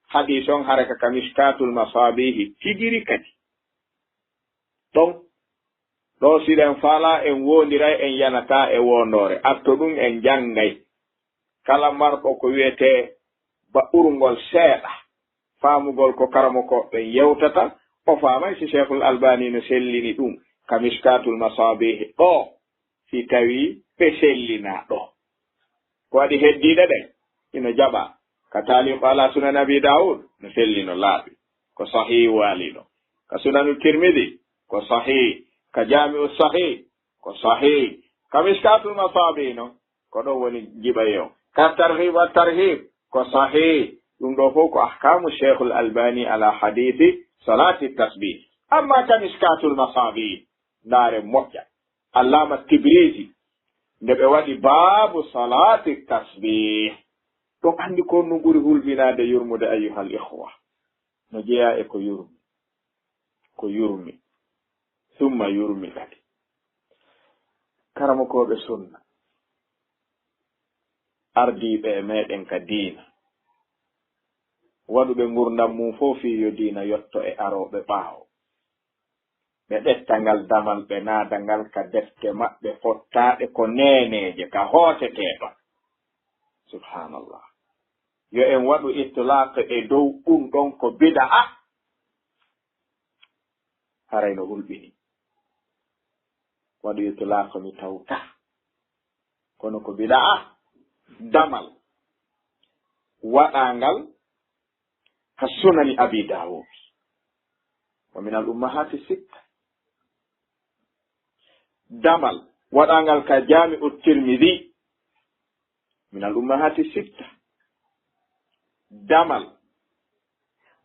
hadiis on hara ka, ka Mishkatul Masabihi tigiri kadi. Ɗon, ɗo siɗen faalaa en woondiray, en yanataa e woondoore. Atto ɗum en janngay. Kala marɗo ko wi'etee baɓɓurungol seeɗa, faamugol ko karamokooɓe ɓen yewtata, o faamay si Sheikhul Albani no sellini ɗum ka Mishkatul Masabihi ɗo, si tawii ɓe sellinaa ɗo. Ko waɗi heddiiɗe ɗen, ino jaɓaa. Ka Taaliqu ala Sunan Abi Dawud, no selli, no laaɓi. Ko sahih waalino. Ka Sunanu Tirmidi, ko sahih. Ka Jaami'u Sahih, ko sahih. Ka Mishkatul Masabihi non, ko ɗon woni jiɓay on. Ka Targhib wa Tarhib, ko sahih. Ɗum ɗo fof ko ahkamu Sheikhul Albani ala hadithi salati tasbih. Amma ka Mishkatul Masabihi, ndaare moƴƴa. Allama Tibrizi, nde ɓe waɗi baabu salati tasbih, ɗon anndi ko no ɓuri hulɓinaade yurmude, ayyuhal ikhwa. No jeyaa e ko yurmi. Ko yurmi. Summa yurmi kadi. Karamokooɓe sunna, ardiiɓe e meɗen ka diina, waɗuɓe ngurndan mum fof fii yo diina yotto e arooɓe ɓaawo. Ɓe ƴetta ngal damal, ɓe naada ngal ka defte maɓɓe fottaaɗe ko neeneeje, ka hootetee ɗon. Subhanallah. Yo en waɗu itlaq e dow ɗum ɗon ko bida'a. Haray no hulɓini. Waɗu itlaq mi tawta. Kono ko bida'a. Damal waɗaangal ka Sunani Abi Dawud. Wa min al ummahati sitta. Damal waɗaangal ka Jami'u Tirmidhi. Min al ummahati sitta. Damal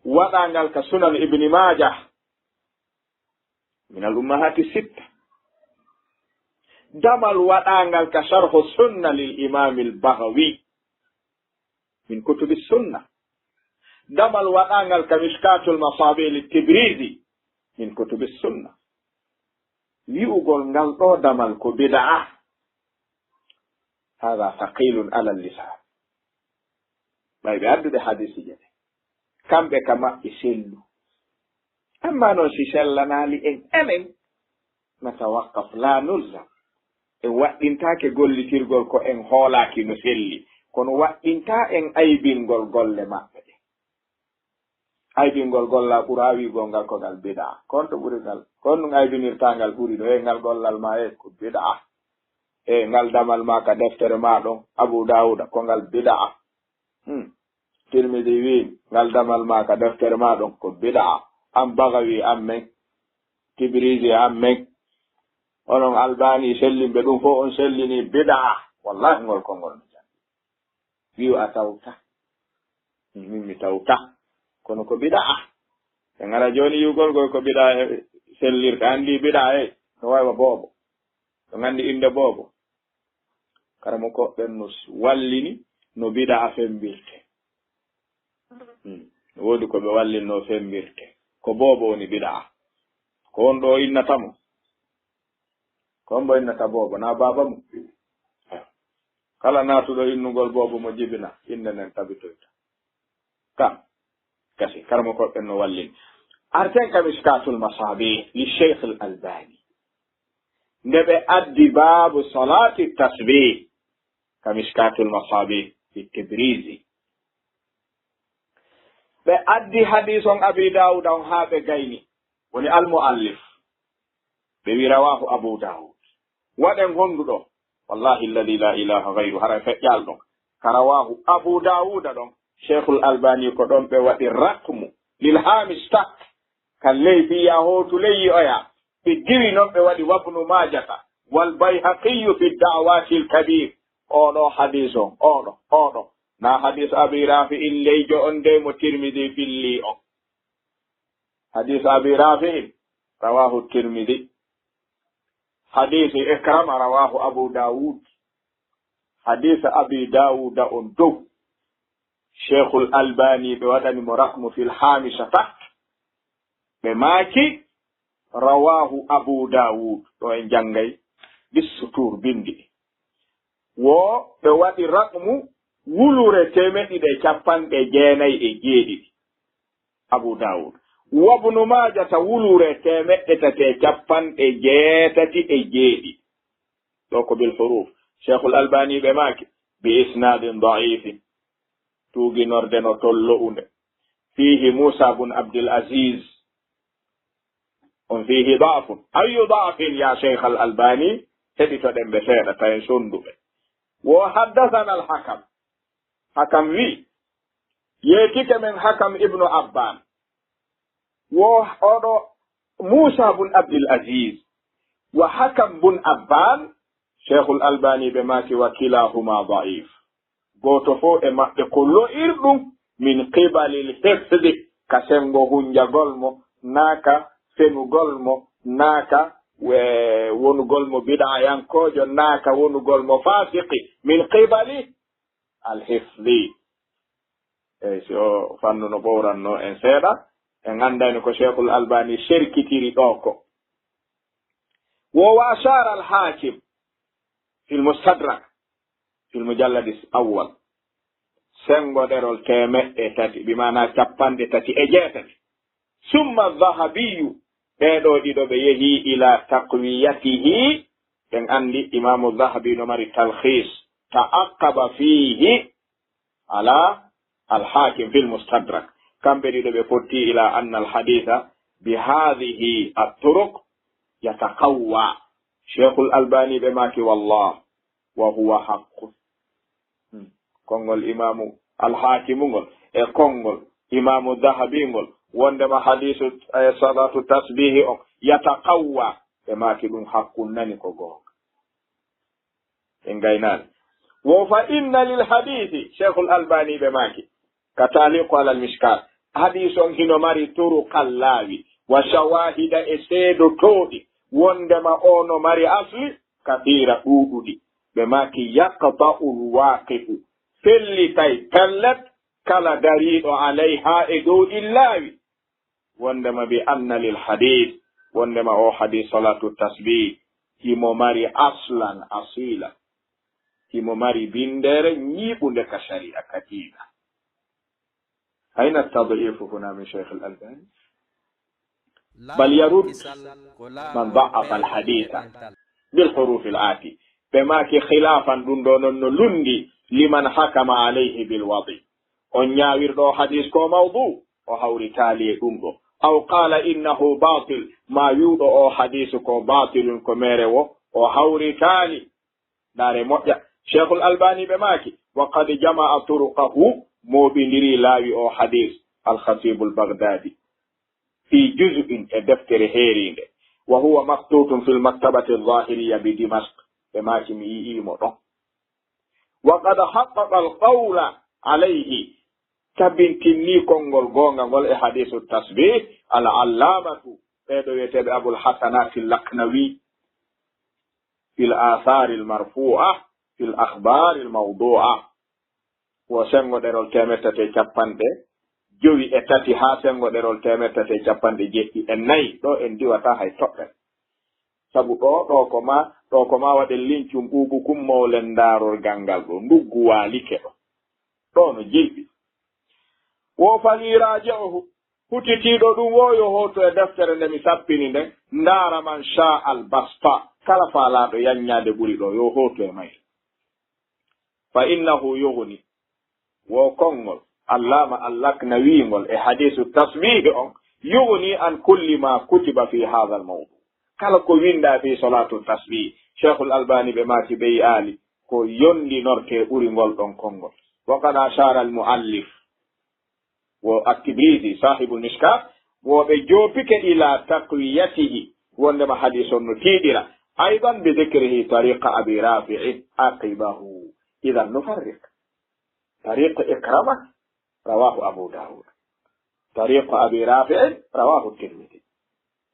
waɗaangal ka Sunan Ibni Majah. Min al ummahati sitta. Damal waɗaangal ka Sharhu Sunna lil Imam al Baghawi. Min kutubi sunna. Damal waɗaangal ka Mishkatul Masabi li Tibrizi. Min kutubi sunna. Wi'ugol ngal ɗo damal ko bida'a. Hada thaqilun ala lisan. Ɓay ɓe addude hadisiije ɗe. Kamɓe ka maɓɓe sellu. Amma noon si sellanaali en, enen, natawaqqaf, la nulzam. En waɗɗintaake gollitirgol ko en hoolaaki no selli. Kono waɗɗintaa en aybingol golle maɓɓe ɗe. Aybingol gollal ɓuraa wi'ugol ngal ko ngal bid'a. Ko honto ɓuri ngal? Ko honɗum aybinirtaa ngal ɓuri ɗo? E ngal gollal ma e ko bid'a. E ngal damal ma ka deftere ma ɗon, Abu Dawuda, ko ngal bid'a. Hmm. Tirmidi wi, ngal damal ma ka deftere ma ɗon, ko bid'a. An Bagawi, an men. Tibrizi, an men. Onon Albani sellinɓe ɗum fof, on sellini bid'a. Wallahi, ngol konngol no janngi. Wi'u a tawta. Min mi tawta. Kono ko bid'a. Ɓe ngara jooni yi'ugol ngol ko bid'a e sellirta. Anndi bid'a e no wayi wa boobo. No nganndi innde boobo. Karamoko ɓen no s-, wallini no bid'a fembirte. Hmm. No woodi ko ɓe wallinno fembirte. Ko boobo woni bid'a. Ko on ɗo innata mo. Ko hombo innata boobo, na baaba mum? Kala naatuɗo innugol boobo mo jibina, innde nden tabitoyta. Ka, kasi, karamoko ɓen no wallini. Arten ka Mishkatul Masabih li Sheikh Al Albani. Nde ɓe addi baabu salati tasbih ka Mishkatul Masabih li Tibrizi. Ɓe addi hadis on Abi Dawuda on haa ɓe gayni. Woni al muallif. Ɓe wi rawahu Abu Dawud. Waɗen honduɗo. Wallahi alladhi la ilaha ghayru, haray feƴƴal ɗon. Ka rawahu Abu Dawuda ɗon, Sheikhul Albani ko ɗon ɓe waɗi rakmu lil hamish tak. Kan ley fiya hootu ley yi'oya. Ɓe diwi non ɓe waɗi wabnu majata wal bayhaqiyyu fi da'watil kabir. Oɗo hadis on, oɗo, oɗo. Na hadis Abi Rafi'in leyjo on de mo Tirmidhi filli on. Hadis Abi Rafi'in, rawahu Tirmidhi. Hadis Ikrama, rawahu Abu Dawud. Hadis Abi Dawuda on dow. Sheikhul Albani ɓe waɗani mo rakmu fil hamisha tak. Ɓe maaki, rawahu Abu Dawud. Ɗo en janngay bissutur bindi. Wo ɓe waɗi rakmu wulure teemeɗɗe ɗiɗi e capanɗe jeenayi e jeeɗiɗi. Abu Dawud. Wabnu Majata wulure teemeɗɗe tati e capanɗe jeetati e jeeɗiɗi. Ɗo ko bil huruf. Sheikhul Albani ɓe maaki, bi isnadin da'ifin. Tuuginorde no tollo'unde. Fihi Musa bun Abdul Aziz. On fihi da'fun. Ayyu da'fin ya Sheikh Al Albani? Heɗitoɗen ɓe seeɗa, tawen sonduɓe. Wo haddathana Al Hakam. Hakam wi, yeetike men Hakam ibnu Abban. Wo oɗo Musa bun Abdul Aziz. Wa Hakam bun Abban, Sheikhul Albani ɓe maaki wa kilahuma da'if. Gooto fof e maɓɓe ko lo'irɗum min qibalil hifdi, ka senngo hunjagol mo, naa ka fenugol mo, naa ka, e, wonugol mo bid'ayankoojo, naa ka wonugol mo faasiqi, min qibali al hifdi. Eyi, si o fannu no ɓowranno en seeɗa, en anndani ko Sheikhul Albani serkitiri ɗo ko. Wo wa ashara al Hakim fil Mustadrak, fil mujalladi awwal. Senngo ɗerol teemeɗɗe tati, bi maana capanɗe tati e jeetati. Summa Dhahabiyu, ɓee ɗoo ɗiɗo ɓe yehi ila taqwiyatihi, ɓen anndi Imaamu Dhahabi no mari talkhis, ta'aqqaba fihi ala al Hakim fil Mustadrak. Kamɓe ɗiɗo ɓe fotti ila anna al haditha bi hadhihi at turuq yataqawwa. Sheikhul Albani ɓe maaki wallah, wa huwa haqqun. Hmm. Konngol Imaamu Al-Haakimu ngol e konngol Imaamu Dahabi ngol, wonndema hadiisu, eh, salaatu tasbiihi on yataqawwa, ɓe maaki ɗum haqqun nani ko goonga. En ngaynaani. Wo fa inna lil hadiisi, Cheikhul Albani ɓe maaki, ka taaliqu alal Mishkaat, hadiis on hino mari turuqal laawi, wa shawaahida e seedotooɗi, wonndema o no mari asli, kasiira ɗuuɗuɗi. Ɓe maaki, yaqta'ul waaqifu, fellitay pellet, kala dariiɗo alayha e dow ɗin laawi. Wonndema bi anna lil hadiis, wonndema o hadiis salaatu tasbiih, himo mari aslan asiila. Himo mari binndere ñiiɓunde ka shari'a, ka diina. أين التضعيف هنا من شيخ الألباني؟ بل يرد من ضعف الحديث بالحروف الآتي. Ɓe maaki, خلافا, ɗum ɗo noon no lunndi, لمن حكم عليه بالوضع. On ñaawirɗo o hadiis ko mawdu, o hawritaali e ɗum ɗo. أو قال إنه باطل, maa wi'uɗo o hadiis ko baatilun, ko meere wo, o hawritaali. Ndaare moƴƴa. Cheikhul Albani ɓe maaki, وقد جمع طرقه, mooɓindiri laawi o hadiis, الخطيب البغدادي, في جزء, e deftere heeriinde. وهو مخطوط في المكتبة الظاهرية بدمشق. Ɓe maaki mi yi'ii mo ɗon. وقد حقق القول عليه, tabintinni konngol goonga ngol e hadiisu tasbih, العلامة, ɓee ɗo wi'eteeɓe Abul Hasanati Laknawi, في الآثار المرفوعة، في الأخبار الموضوعة. Wo senngo ɗerol teemeɗɗe tati e capanɗe jowi e tati haa senngo ɗerol teemeɗɗe tati e capanɗe jeɗɗi e nayi, ɗo en diwataa hay toɓɓere. Sabu ɗo, ɗo ko ma, ɗo ko ma waɗen lincum ɓuuɓukum mawlen ndaarorgal ngal ɗo, nduggu waalike ɗo. Ɗo no jilɓi. Wo فليراجعه, hutitiiɗo ɗum wo yo hootu e deftere nde mi sappini nden, ndaara من شاء البسط, kala faalaaɗo yanñaade ɓuri ɗo, yo hootu e mayre. فإنه يغني, wo konngol Allaama Allaknawi ngol e hadiisu tasbiih on, يغني عن كل ما كتب في هذا الموضوع. Kala ko winndaa fii salaatu tasbiih, Cheikhul Albani ɓe maaki ɓe yi'aali ko yonndinortee ɓuri ngol ɗon konngol. وقد أشار المؤلف, wo At-Tibrizi, صاحب المشكاة, wo ɓe joopike إلى تقويته, wonndema hadiis on no tiiɗira, أيضا بذكره طريق أبي رافع عقبه. إذا نفرق. طريق عكرمة رواه أبو داود. طريق أبي رافع رواه الترمذي.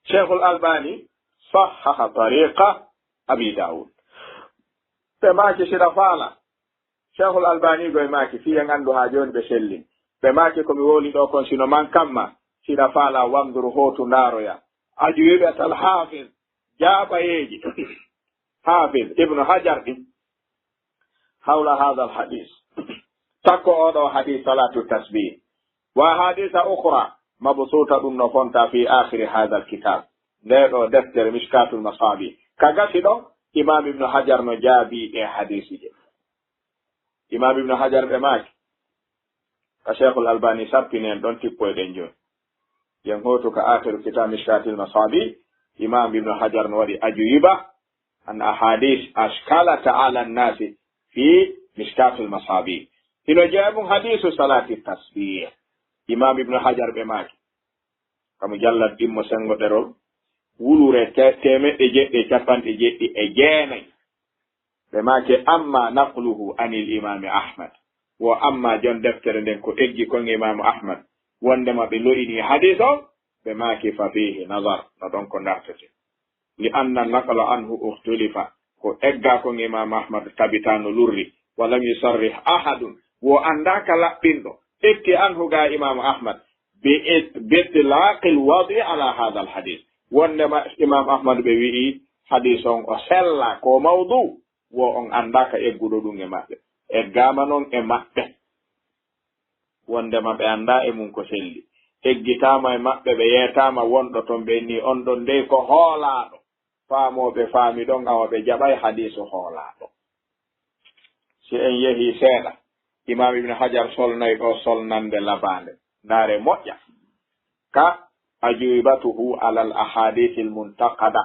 Cheikhul Albani صحح طريق أبي داود. Ɓe maaki siɗa faala, Cheikhul Albani go e maaki, fii en anndu haa jooni ɓe sellin. Ɓe maaki ko mi wowli ɗo kon, sino man kamma, siɗa faala, وانظر, hootu ndaaroya. أجوبة الحافظ, jaabayeeji Hafiz Ibnu Hajar ɗin, حول هذا الحديث. Takko oo ɗoo hadiis salaatu tasbiih. وأحاديث أخرى مبسوطة, ɗum no fonta, في آخر هذا الكتاب. Ndee ɗoo deftere Mishkatul Masabih. Ka gasi ɗon, Imaam Ibnu Hajar no jaabii ɗee hadiisi ɗe. Imaam Ibnu Hajar ɓe maaki, ka Cheikhul Albani sappini en ɗon tippoyɗen jooni. Yen hootu ka aakhiru kitaab Mishkatil Masabih, Imaam Ibnu Hajar no waɗi ajuwiba an ahadis ashkalat ala nnaasi fi Mishkatil Masabih. Hino jeyaa e mum hadiisu salaati tasbih. Imaam Ibnu Hajar ɓe maaki, ka mujallad ɗimmo senngo ɗerol, wulure te-, teemeɗɗe jeɗɗi e capanɗe jeɗɗi e jeenayi. Ɓe maaki, amma naqluhu anil imaami Ahmad. Wo amma jon deftere nden ko eggi kon imaamu Ahmad, wondema ɓe lo'ini hadiis on, ɓe maaki, fa fiihi nazar, no ɗon ko dartete. Li anna naqla anhu ukhtulifa, ko egga kon imaamu Ahmad tabita no lurri, wa lam yusarrih ahadun, wo anndaaka laɓɓinɗo, itti anhu ga imaamu Ahmad, bi it-, bi itlaqil wadi ala hadha al hadith. Wondema Imam Ahmad ɓe wi'i hadis on o sella, ko mawdu, wo on anndaaka egguɗo ɗum e maɓɓe. Eggaama non e maɓɓe. Wondema ɓe anndaa e mum ko selli. Eggitaama e maɓɓe, ɓe yeetaama wonɗo ton, ɓe inni on ɗon dey ko hoolaaɗo. Faamooɓe faami ɗon, awa ɓe jaɓay hadiisu hoolaaɗo. Si en yehi seeɗa, Imam Ibn Hajar solnay ɗo solnande labaande. Ndaare moƴƴa. Ka ajwibatuhu alal ahadithil muntaqada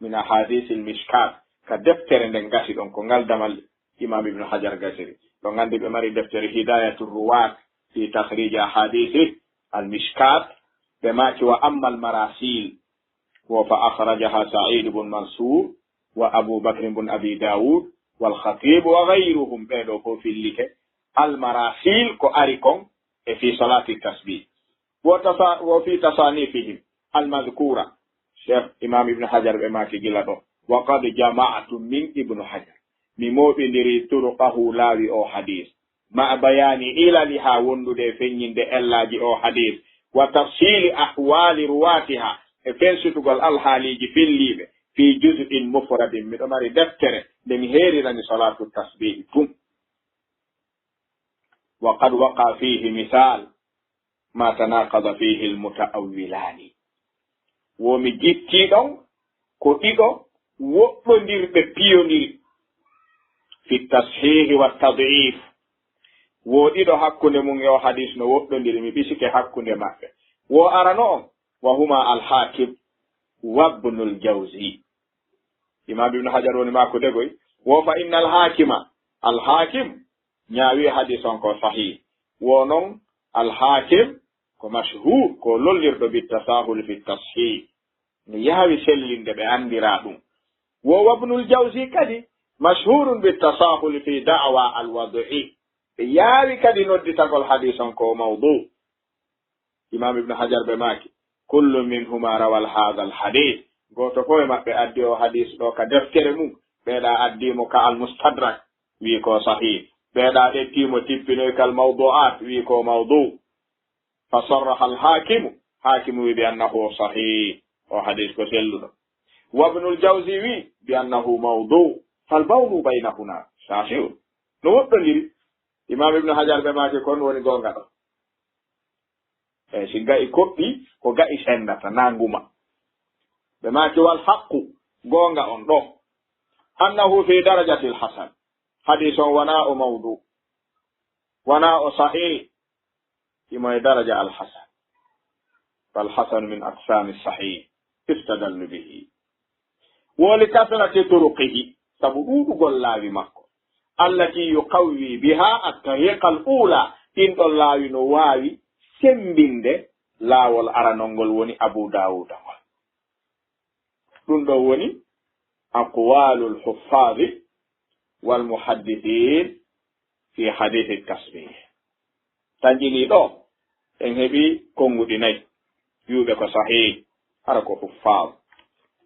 min ahadithil mishkat. Ka deftere nden gasi ɗon, ko ngal damal Imam Ibn Hajar gasiri. Ɗon anndi ɓe mari deftere Hidayatur Ruwat fi takhrij ahadithi al mishkat. Ɓe maaki wa ammal marasil. Wo fa akhrajaha Sa'id ibn Mansur wa Abu Bakr ibn Abi Dawud wal Khatib wa ghayruhum, ɓee ɗoo fof fillike. Al marasil ko ari kon e fi salati tasbih. Wo tasa-, wo fi tasanifihim al madhkura. Cheikh Imam Ibn Hajar ɓe maaki gila ɗo. Wa qad jama'tu min Ibn Hajar. Mi mooɓindiri turuqahu laawi o hadis. Ma bayani ilaliha wondude e feññinde ellaaji o hadis, wa tafsili ahwali ruwatiha e fensitugol alhaaliiji filliiɓe, في جزء مفرد, miɗo mari deftere nde mi heerirani salaatu tasbihi tun. وقد وقع فيه مثال ما تناقض فيه المتأولان. Wo mi jittii ɗon ko ɗiɗo woɗɗondirɓe piyondiri في التصحيح والتضعيف. Wo ɗiɗo hakkunde mum e o hadis no woɗɗondiri, mi ɓisike hakkunde maɓɓe. Wo arano on, وهما الحاكم وابن الجوزي. Imam Ibn Hajar woni maako degoy. Wo فإن الحاكم, Al-Hakim ñaawi hadis on ko sahih. Wo non Al-Hakim ko mashhur, ko lollirɗo بالتساهل في التصحيح. No yaawi sellinde ɓe anndira ɗum. Wo وابن الجوزي kadi مشهور بالتساهل في دعوى الوضع. Ɓe yaawi kadi nodditagol hadis on ko mawdu. Imam Ibn Hajar ɓe maaki, كل منهما روى هذا الحديث. Gooto fof e maɓɓe addi o hadis ɗo ka deftere mum. Ɓeeɗa addi mo ka Al-Mustadrak, wii ko sahih. Ɓeeɗa ƴetti mo tippinoy kal mawdu'at, wii ko mawdu. فصرح الحاكم, Hakimu wii بأنه صحيح. O hadis ko selluɗo. وابن الجوزي wii بأنه موضوع. فالبون بينهما شاسع. No woɗɗondiri. Imam Ibn Hajar ɓe maaki kon woni goonga ɗo. E si ga'i koɗɗi, ko ga'i sendata, na nguma. Ɓe maaki والحق, goonga on ɗo. أنه في درجة الحسن. Hadis on wona o mawdu, wona o sahih, imo e daraja al-hasan. فالحسن من أقسام الصحيح يستدل به. ولكثرة طرقه, sabu ɗuuɗugol laawi makko. التي يقوي بها الطريق الأولى, ɗin ɗon laawi no waawi semmbinde laawol aranol ngol woni Abu Daawuda ngol. Ɗum ɗoo woni أقوال الحفاظ والمحدثين في حديث التسبيح. Tan ƴini ɗo, en heɓi konnguɗi nayi, wi'uɓe ko sahih, hara ko huffaz.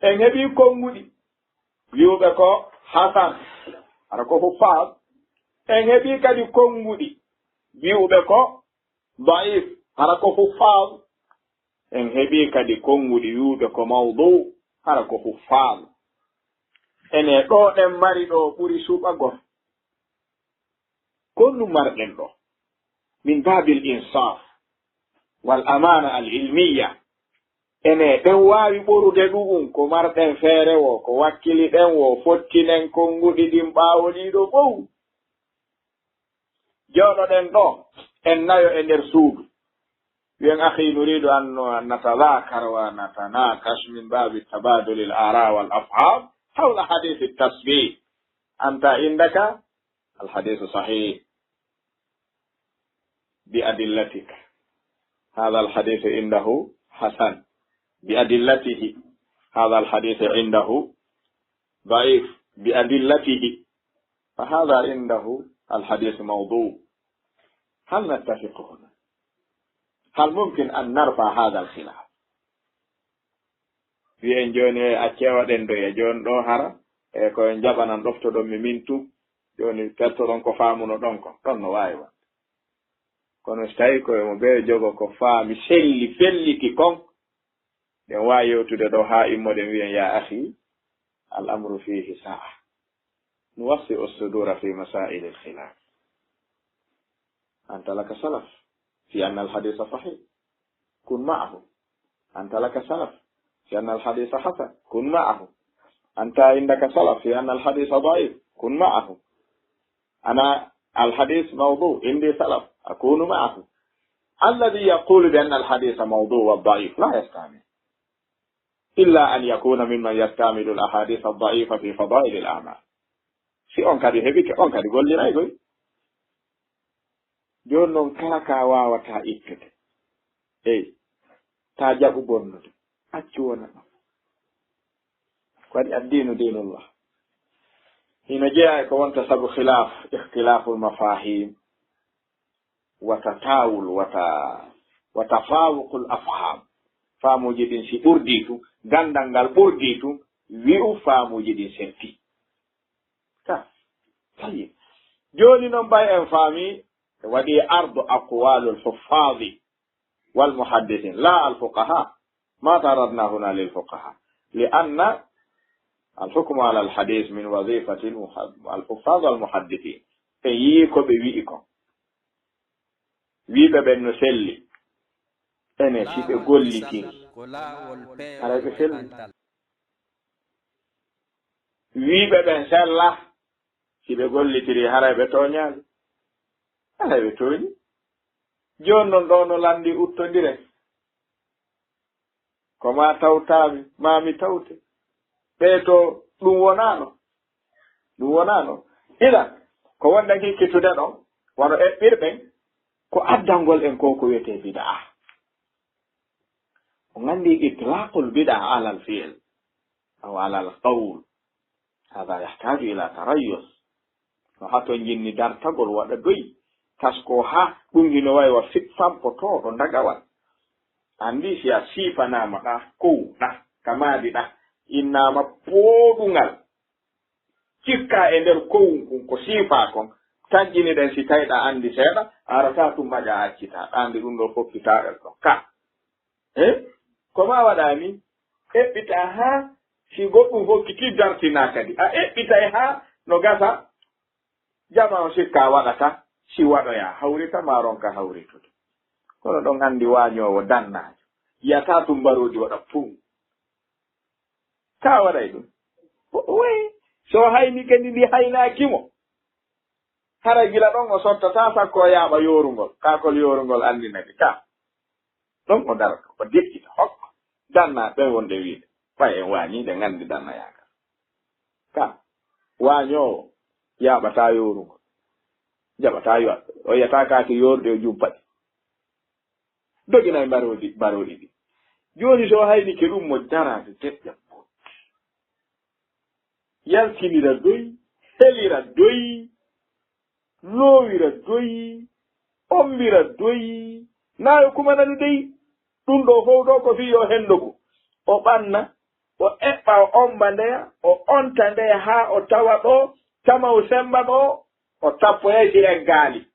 En heɓi konnguɗi, wi'uɓe ko hasan, hara ko huffaz. En heɓi kadi konnguɗi, wi'uɓe ko da'if, hara ko huffaz. En heɓi kadi konnguɗi wi'uɓe ko mawdu, hara ko huffaz. Ene ɗo ɗen mari ɗo ɓuri suɓagol. Ko honɗum marɗen ɗo? Min babil insaf wal amana al ilmiya. Ene ɗen waawi ɓorude ɗu'um ko marɗen feere wo, ko wakkili ɗen wo, fottinen konnguɗi ɗin ɓaawo ɗiɗo fow. Jooɗoɗen ɗo, en nayo e nder suudu. Wi'en, "Akhi, nuridu an, an natadhakar wa natanaakash min babi tabadulil ara wal afham hawla hadith at-tasbih. Anta indaka al hadith sahih bi adillatik. Hadha al hadith indahu hasan bi adillatihi. Hadha al hadith indahu ضعيف بأدلته، فهذا عنده الحديث موضوع. هل نتفق هنا؟ هل ممكن أن نرفع هذا الخلاف؟ Wi'en jooni, e accee waɗen doya jooni ɗo hara, e ko en jaɓanan ɗoftoɗon mi min tun, jooni pertoɗon ko faamunoɗon kon, ɗon no waawi wonde. Kono so tawi ko emo ɓe jogo ko faami selli felliti kon, ɗen waawi yewtude ɗo haa immoɗen wi'en, "Ya akhi, al amru fihi sa'a. Nuwassi'u sudura fi masaili al khilaf. Anta laka salaf fi anna al haditha sahih. Kun ma'ahu. Anta laka salaf fi anna al haditha hasan. Kun ma'ahu. Anta indaka salaf fi anna al haditha da'if. Kun ma'ahu. Ana al hadith mawdu, indi salaf. Akunu ma'ahu." Alladhi yaqulu bi anna al haditha mawdu wa da'if la yastami. Illa an yakuna mimman yastamidu al ahadith ad da'ifa fi fadail al a'mal. Si on kadi heɓike, on kadi golliray koy. Jooni noon, kala ka waawata ittude, eyi, ta jaɓu bonnude, accu wona ɗon. Ko waɗi addiinu diinullah. Hino jeyaa e ko wonta sabu khilaaf, ikhtilaaful mafaahim, wa tataawul, wa ta-, wa tafaawuqul afhaam. Faamuuji ɗin si ɓurdii tun, ganndal ngal ɓurdii tun, wi'u faamuuji ɗin serti. Ka, tayyib. Jooni noon, ɓay en faami, e waɗi ardu aqwaalul huffaadi wal muhaddisiin, laa al fuqahaa. Ma taradna huna lil fuqahaa. Li anna Al hukmu ala al hadis min wazifati al muha-, al huffaz wal muhaddithin. En yii ko ɓe wi'i kon. Wiiɓe ɓen no selli. Ene si ɓe gollitiri, haray ɓe selli. Wiiɓe ɓen sella. Si ɓe gollitiri, haray ɓe tooñaali. Haray ɓe tooñi. Jooni non ɗoo no lanndi uttondiren. Ko maa tawtaami, maa mi tawte. Ɓee to ɗum wonaano. Ɗum wonaano. Idan, ko wonɗen hikkitude ɗon, wano eɓɓirɗen, ko addangol en ko ko wiyetee bidaa. On anndi itlaqul bidaa alal fi'l, aw alal qawl. Hada yahtaju ila tarayyus. No haa to jinni dartagol waɗa doy. Tasko haa ɗum hino wayi wa fit sampotooɗo ndagawal. Anndi si a siifanaama ɗa, kow ɗa, ka maadi ɗa, innaama pooɗungal. Cikka e nder kowun kun ko siifaa kon. Tanƴini ɗen si tawi ɗa anndi seeɗa, a arataa tun maƴa a accitaa. Ɗa anndi ɗum ɗo fokkitaare ɗo. Ka. Eh? Ko ma waɗa ni? Eɓɓita haa si goɗɗum hokkitii dartinaa kadi. A eɓɓitay haa no gasa jama on sikka a waɗata si waɗoyaa. Hawrita ma ronka hawritude. Kono ɗon anndi waañoowo dannaajo. Yiyataa tun mbaroodi waɗa pum. Ka waɗay ɗum. O, o wayi. So hayni kadi ndi haynaaki mo. Hara gila ɗon o sottata sakko o yaaɓa yoorungol. Kaakol yoorungol anndinake ka. Ɗon o darata, o deƴƴita, hokka. Danna ɓen wonde wiide. Ɓay en waañii, ɗen anndi danna yaaka. Ka. Waañoowo yaaɓata yoorungol. Jaɓata yo, o yiyata kaake yoorɗe o jumpaɗi. Doginay mbaroodi, mbaroodi ɗi. Jooni so haynike ɗum mo daraade deƴƴa. Yaltinira doy, helira doy, loowira doy, ommbira doy, naayo kumanani dey. Ɗum ɗo fow ɗo ko fii yo henndogu. O ɓanna, o eɓɓa, o ommba ndeya, o onta ndeya haa o tawa ɗo, tama o semmba ɗo, o tappoyay si eggaali.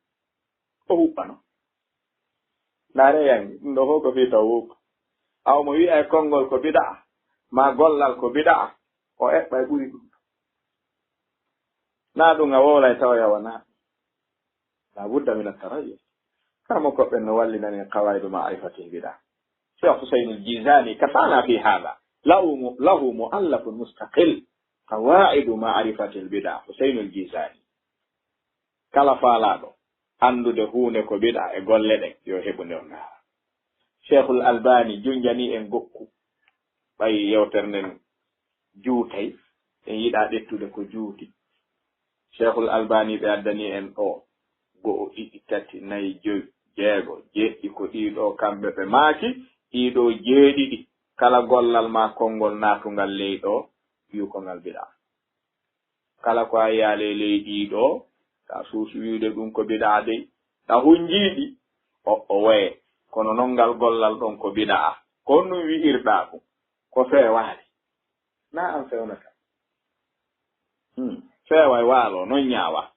O huɓɓano. Ndaare yangi, ɗum ɗo fof ko fii taw woppu. Awa mo wi'a e konngol ko bida'a, maa gollal ko bida'a, o eɓɓa e ɓuri ɗum. Naa ɗum a wowlay tawa yawa naa. La budda min at-tarayyus. Kala mo koɓɓen no wallinani qawaidu ma'rifatil bid'a. Cheikh Husayn al-Jizani kafana fi hada. Lahu mu-, lahu mu'allafun mustaqil. Qawaidu ma'rifatil bid'a. Husayn al-Jizani. Kala faalaaɗo anndude huunde ko bidaa e golle ɗen, yo heɓu nde o ndaara. Cheikhul Albani junjani en gokku, ɓay yewtere nden juutay, en yiɗaa ƴettude ko juuti. Cheikhul Albani ɓe addani en ɗo, go'o, ɗiɗi, tati, nayi, joyi, jeego, jeeɗiɗi, ko ɗii ɗo kamɓe ɓe maaki, ɗii ɗo jeeɗiɗi, kala gollal maa konngol naatungal ley ɗo, wi'u ko ngal bidaa. Kala ko a yiyaali e leydi ɗo, ka suusu wi'ude ɗum ko bidaa dey. Ɗa hunjiiɗi, o, o waye. Kono non ngal gollal ɗon ko bidaa. Ko on ɗum wi'irɗaa ɗum. Ko feewaali. Na an fewnata. Hmm. Feeway waalo, non ñaawa.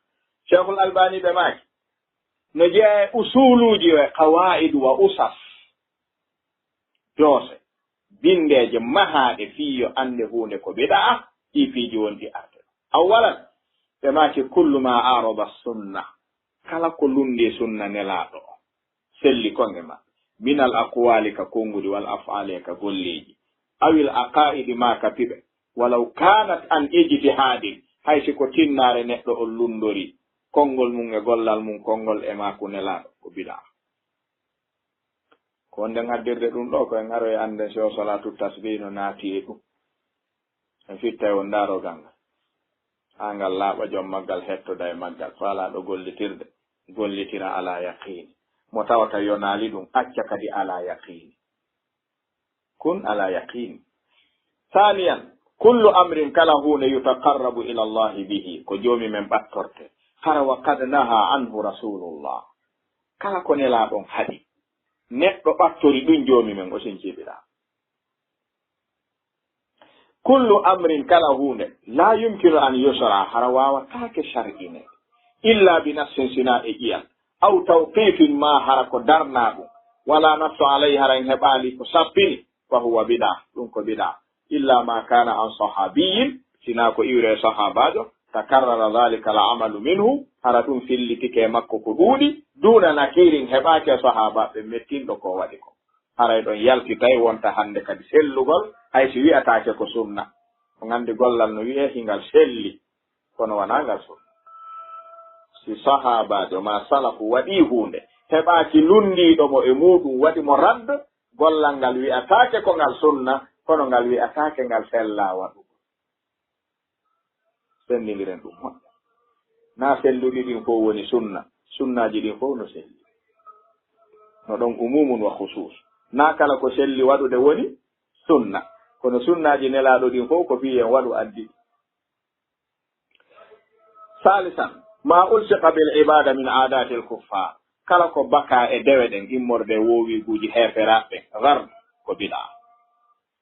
Cheikhul Albani ɓe maaki. No jeyaa e usuuluuji e qawaa'idu wa usas. Doose, binndeeje mahaaɗe fii yo annde huunde ko bidaa, ɗii piiji won ɗi arde. Awwalan, ɓe maaki kullu ma arada sunna, kala ko lunndii sunna Nelaaɗo o, selli kon e maɓɓe, minal aqwaali ka konnguɗi, wal af'aali e ka golleeji, awil aqaa'idi maa ka piɓe, walaw kaanat an ijtihaadin, hay si ko tinnaare neɗɗo on lunndorii, konngol mum e gollal mum, konngol e maaku Nelaaɗo, ko bidaa. Ko wonde ngaddirde ɗum ɗo, ko en aroy annden si o salaatu tasbih no naati e ɗum. En fittay on daarogal ngal. Haa ngal laaɓa, joom maggal hettoda e maggal. Faalaaɗo gollitirde, gollitira alaa yaqiini. Mo tawata yonaali ɗum, acca kadi alaa yaqiini. Kun alaa yaqiini. Saaniyan, kullu amrin, kala huunde, yutaqarrabu ila Allahi bihi, ko Joomi men ɓattorte. Hara wa qad naha anhu Rasulullah. Kala ko Nelaaɗo on haɗi, neɗɗo ɓattori ɗum Joomi men, o sinci bidaa. Kullu amrin, kala huunde, la yumkinu an yushra, hara waawataake shar'ine, illa bi nassin, sinaa e ƴi'al, aw tawqifin, maa hara ko darnaa ɗum, wala nassu alayhi, hara en heɓaali ko sappini, fa huwa bidaa, ɗum ko bidaa, illa ma kana an sahabiyin, Tinaa ko iwre e sahaabaajo, takarrara dhalika al amalu minhu, hara ɗum fillitike e makko ko ɗuuɗi, duuna nakiirin, heɓaaki e sahaabaaɓe mettinɗo ko waɗi ko. Haray ɗon yaltitay wonta hannde kadi sellugol, hay si wi'ataake ko sunna. On anndi gollal no wi'ee hingal selli, kono wanaa ngal sunna. Si sahaabaajo maa salafu waɗii huunde, heɓaaki lunndiiɗo mo e muuɗum waɗi mo radd, gollal ngal wi'ataake ko ngal sunna, kono ngal wi'ataake ngal sellaa waɗugol. Senndindiren ɗum moƴƴa. Naa selluɗi ɗin fow woni sunna, sunnaaji ɗin fow no selli. No ɗon umumun wa khusus. Naa kala ko selli waɗude woni sunna, kono sunnaaji Nelaaɗo ɗin fow ko fii en waɗu addi. Salisan, ma ulsiqa bil ibada min aadatil kuffar. Kala ko baka e dewe ɗen immorde e woowiiguuji heeferaaɓe, gard, ko bid'a.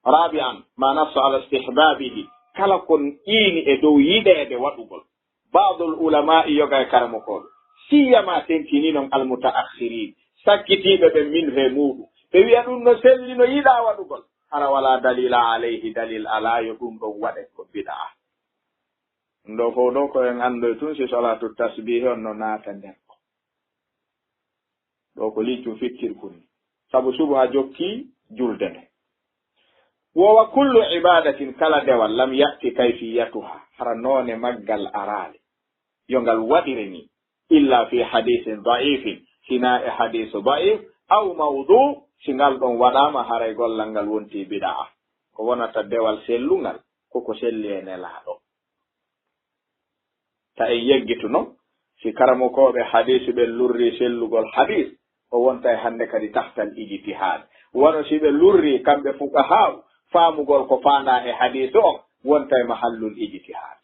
Rabi'an, ma nassa ala istihbabihi. Kala ko ƴiini e dow yiɗeede waɗugol. Ba'dul ulama'i, yoga e karamokooɓe, siyama tentini non al muta'akhirin, sakkitiiɓe ɓen min he muuɗum. Ɓe wi'a ɗum no selli, no yiɗaa waɗugol. Hara wala dalila alayhi, dalil alaa yo ɗum ɗon waɗe ko bid'a. Ɗum ɗoo fow ɗoo ko en anndoy tun si salatu tasbihi on no naata nder ko. Ɗoo ko liccum fittirkun ni. Sabu subha jokki julde nde. Wo wa kullu ibadatin, kala dewal, lam ya'ti kayfiyatuha, hara noone maggal araali. Yo ngal waɗire ni. Illa fi hadisin da'ifin, sinaa e hadisu da'if, aw mawdu, si ngal ɗon waɗaama haray gollal ngal wonti bid'a. Ko wonata dewal sellungal, ko ko selli e Nelaaɗo. Ta en yeggitu non, si karamokooɓe hadiisu ɓen lurrii sellugol hadiis, o wontay hannde kadi tahtal ijtihaad. Wano si ɓe lurrii kamɓe fuqahaa'u faamugol ko faandaa e hadiisu on, wontay mahallul ijtihaad.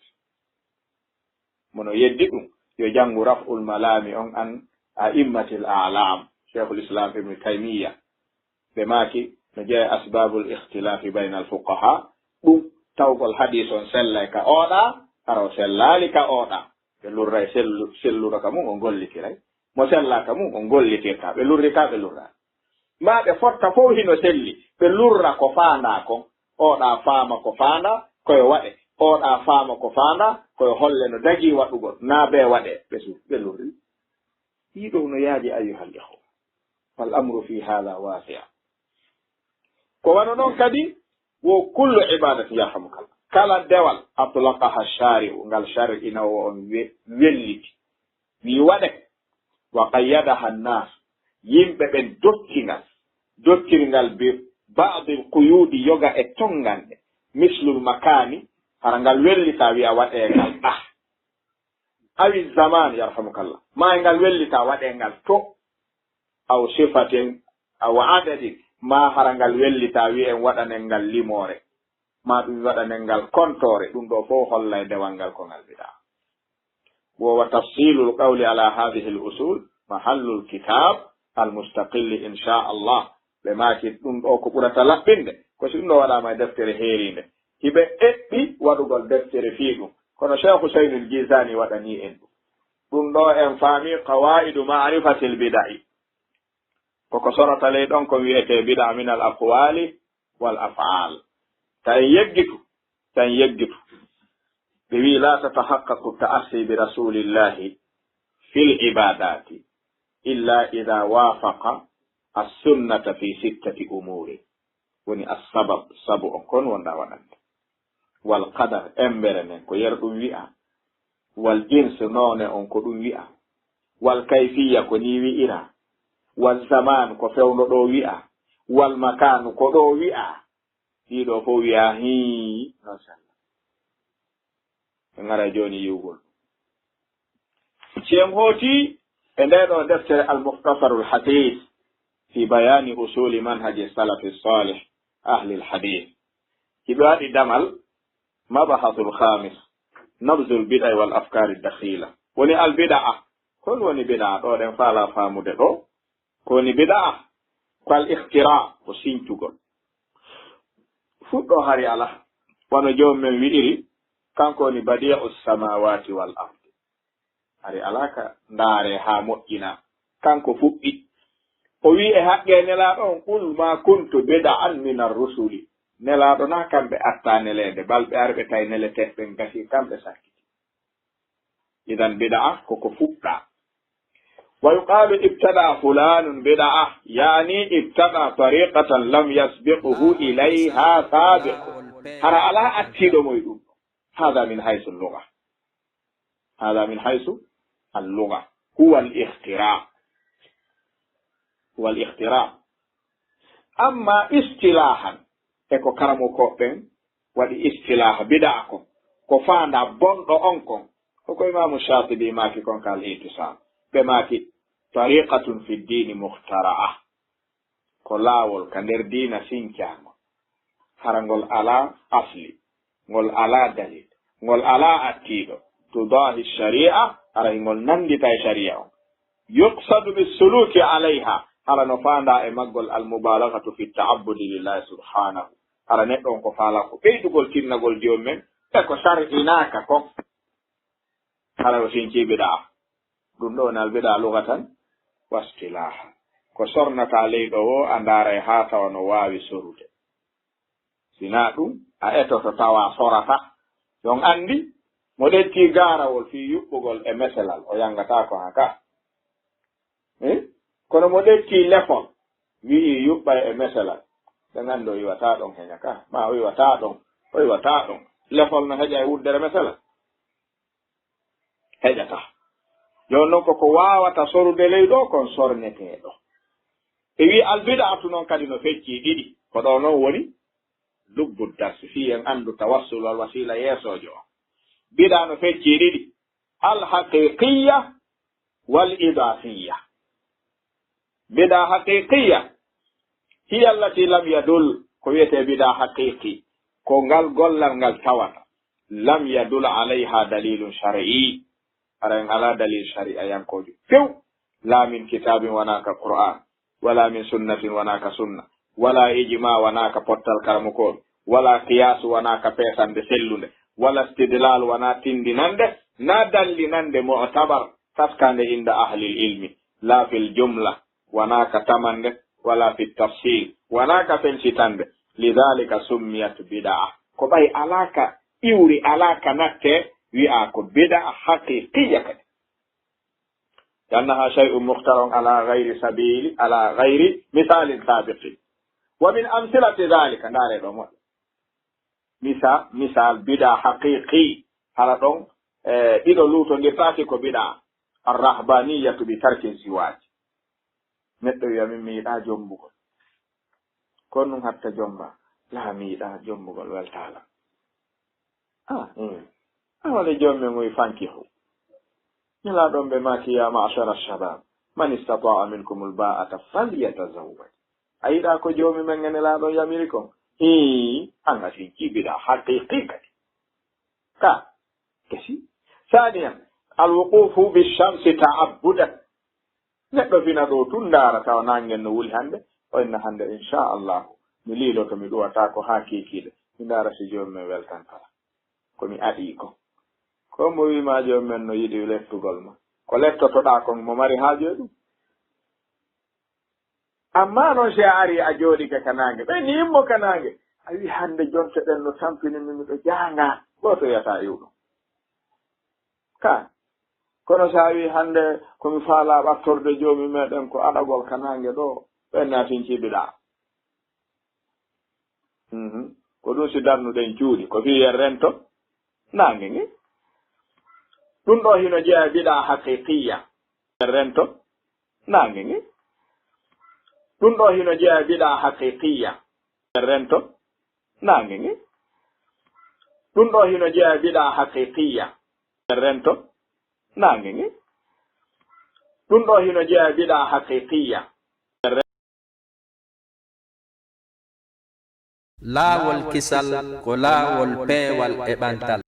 Mono yeddi ɗum, yo janngu Raf'ul Malaami on an a'immatil a'laam, Sheikhul Islam Ibn Taymiyya. Ɓe maaki, no jeyaa e asbabul ikhtilafi baynal fuqaha, ɗum tawgol hadiis on sellay ka ooɗa, hara o sellaali ka ooɗa. Ɓe lurray sellu-, sellura ka mum, o gollitiray. Mo sellaa ka mum, o gollitirta. Ɓe lurri ka, ɓe lurra. Maa ɓe fotta fow hino selli. Ɓe lurra ko faandaa kon. Ooɗa faama ko faandaa, ko yo waɗe. Ooɗa faama ko faandaa, ko yo holle no dagii waɗugol. Naa bee waɗe. Ɓe su-, ɓe lurri. Ɗii ɗoo no yaaji, ayyuhal ikhwa. Fal amru fi hadha wasi'. Ko wano non kadi, wo kullu ibadatin, yarhamukallah. Kala dewal, atlaqaha shari'u, ngal shar'inoowo on we-, welliti. Wi waɗe, wa qayyadaha an-nas, yimɓe ɓen dokki ngal, dokkiri ngal bi ba'dil quyudi, yoga e tonganɗe, mislul makani, hara ngal wellita wi'a waɗe ngal ɗah. Awi zaman, yarhamukallah. Maa e ngal wellita waɗe ngal to. Aw sifatin, aw adadin. Maa hara ngal wellita wi'en waɗanen ngal limoore. Maa ɗum waɗanen ngal kontoore. Ɗum ɗoo fow hollay dewal ngal ko ngal bid'a. Wo wa tafsilul qawli ala hadhihi al usul mahallul kitab al mustaqilli insha Allah. Ɓe maaki ɗum ɗoo ko ɓurata laɓɓinde, ko si ɗum ɗoo waɗaama e deftere heeriinde. Hiɓe eɓɓi waɗugol deftere fii ɗum, kono Cheikh Husaynul Jizani waɗanii en ɗum. Ɗum ɗoo en faami qawaidu ma'rifatil bida'i. Koko sorata ley ɗon ko wi'etee bid'a min al aqwali wal af'al. Ta en yeggitu, ta en yeggitu. Ɓe wi'i, la tatahaqqaqu ta'assi bi rasulillahi fil ibadati illa idha wafaqa as-sunnata fi sittati umuri. Woni as-sabab, sabu on kon wonɗaa waɗande. Wal qadar, embere nden, ko yer ɗum wi'a. Wal jins, noone on ko ɗum wi'a. Wal kayfiya, ko nii wi'ira. Wal zaman, ko fewndo ɗoo wi'a. Wal makan, ko ɗoo wi'a. Ɗii ɗoo fow wi'a, hii, non sella. En ngara jooni yi'ugol. Si en hooti e ndee ɗoo deftere Al-Mukhtasarul Hadith fi bayani usuli manhaji salafi salih ahli al-hadith. Hiɓe waɗi damal mabahathul khamis, nabzul bid'a wal afkari dakhila. Woni al bid'a. Hol woni bid'a? Ɗoo ɗen faalaa faamude ɗoo. Ko woni bid'a? Ko al ikhtira, ko sincugol. Fuɗɗo hari alaa. Wano joom men wi'iri, kanko woni badi'us samawati wal ardi. Hari alaa ka ndaare haa moƴƴina. Kanko fuɗɗi. O wi'i e haqqe Nelaaɗo on, qul ma kuntu bid'an min ar-rusuli. Nelaaɗo na kamɓe atta neleede, bal ɓe ari ɓe tawi neleteeɓe ɓen gasi kamɓe sakkiti. Idan bida'a ko ko fuɗɗa. Wa yuqalu ibtada fulanun bida'a, yani ibtada tariqatan lam yasbiqhu ilayha sabiq. Hara ala attiɗo moy ɗum. Hada min haythu lugha. Hada min haythu al-lugha. Huwa al-ikhtira. Huwa al-ikhtira. Amma istilahan, e ko karamokooɓe ɓen waɗi istilaha bida'a kon, ko faanda bonɗo on kon, ko ko Imaamu Shaatibi maaki kon ka Al-I'tisaam. Ɓe maaki, tariqatun fi ddiini mukhtara'a. Ko laawol ka nder diina sincaango. Hara ngol alaa asli. Ngol alaa dalil, ngol alaa attiiɗo, tudaahi shari'a, hara hingol nanndita e shari'a on. Yuqsadu bissuluki alayha, hara no faandaa e maggol almubalaghatu fi ta'abbudi lillahi subhanahu. Hara neɗɗo on ko faalaa ko ɓeydugol tinnagol joomum en, e ko shar'inaaka kon. Hara o sincii bidaa. Ɗum ɗo woni albidaa lughatan wa istilahan. Ko sornata ley ɗo woo, a ndaara e haa tawa no waawi sorude. Si naa ɗum, a etoto tawa sorata. Ɗon anndi, mo ɗettii gaarawol fii yuɓɓugol e meselal, o yanngataa ko haa ka. Eh? Kono mo ɗettii lefol, wi'i yuɓɓay e meselal. Ɗen anndi o iwataa ɗon heña ka. Maa o iwataa ɗon, o iwataa ɗon. Lefol no heƴa e wuddere meselal? Heƴataa. Jooni non ko ko waawata sorude ley ɗo kon sorneteeɗo. E wi albid'atu non kadi no feccii ɗiɗi. Ko ɗo non woni lubbu darsi. Fii en anndu tawassul wal wasiila yeesoojo on. Bid'a no feccii ɗiɗi. Al haqiqiyya wal idaafiyya. Bid'a haqiqiyya. Hiya allati lam yadul. Ko wiyetee bid'a haqiqi. Ko ngal gollal ngal tawata. Lam yadul alayha dalilun shar'i. Hara en alaa dalil shari'ayankoojo few. La min kitaabin wonaa ka Qur'aan. Wala min sunnatin wonaa ka sunna. Wala ijma wonaa ka pottal karamokooɓe. Wala qiyas wonaa ka peesande sellunde. Wala istidlal wonaa tindinande. Na dallinande mu'tabar. Taskande inda ahlil ilmi. La fil jumla. Wonaa ka tamande. Wala fit tafsil. Wonaa ka fensitande. Lidhalika summiyat bid'a. Ko ɓay alaa ka iwri, alaa ka nattee, wi'aa ko bid'a haqiqiyya kadi. Li'annaha shay'un mukhtara'un ala ghayri sabili, ala ghayri misalin sabiqin. Wa min amsilati dhalika, ndaaree ɗo moƴƴo. Misa-, misal bid'a haqiqi, hara ɗon, eh, ɗiɗo luutondirtaaki ko bid'a. Ar-rahbaniyatu bi tarki ziwaj. Neɗɗo wi'a, "Min mi yiɗaa jombugol." Ko ɗum hatta jomba? "La, mi yiɗaa jombugol, weltaala." Ah, eh. Ah, wala jomi mo fankihu. Nelaaɗo on ɓe maaki, "Ya ma'shara shabab, man istata'a minkumul ba'ata falyatazawwaj." A yiɗaa ko joomi men e Nelaaɗo yamiri kon? Hii, an a sincii bid'a haqiqi kadi. Ka, kesi. Saniyan, al wuqufu bi shamsi ta'abbudan. Neɗɗo fina ɗo tun ndaara tawa naange no wuli hannde, o inna hannde, "Inchallahu, mi liiloto, mi ɗuwataako haa kiikiiɗe, mi ndaara si joomi men weltantara ko mi aɗii kon." Ko mo wii ma joomi men no yiɗi lettugol ma? Ko lettotoɗaa kon mo mari haaju e ɗum? Amma non si a ari a jooɗike ka naange, ɓe ni immo ka naange, a wii, "Hannde jonte ɗen no tampini mi, miɗo jaanga." Gooto wiyataa iwɗo. Ka. Kono so a wii, "Hannde ko mi faalaa ɓattorde joomi meɗen ko aɗagol ka naange ɗo," ɓen na sincii bid'a. Mhm. Ko ɗum si darnuɗen cuuɗi, ko fii yen rento naange nge. Ɗum ɗo hino jeyaa e bid'a haqiqiyya. Yen rento naange nge. Ɗum ɗo hino jeyaa e bid'a haqiqiyya. Yen rento naange nge. Ɗum ɗo hino jeyaa e bid'a haqiqiyya. Yen rento naange nge. Ɗum ɗo hino jeyaa e bid'a haqiqiyya. Laawol kisal ko laawol peewal e ɓantal.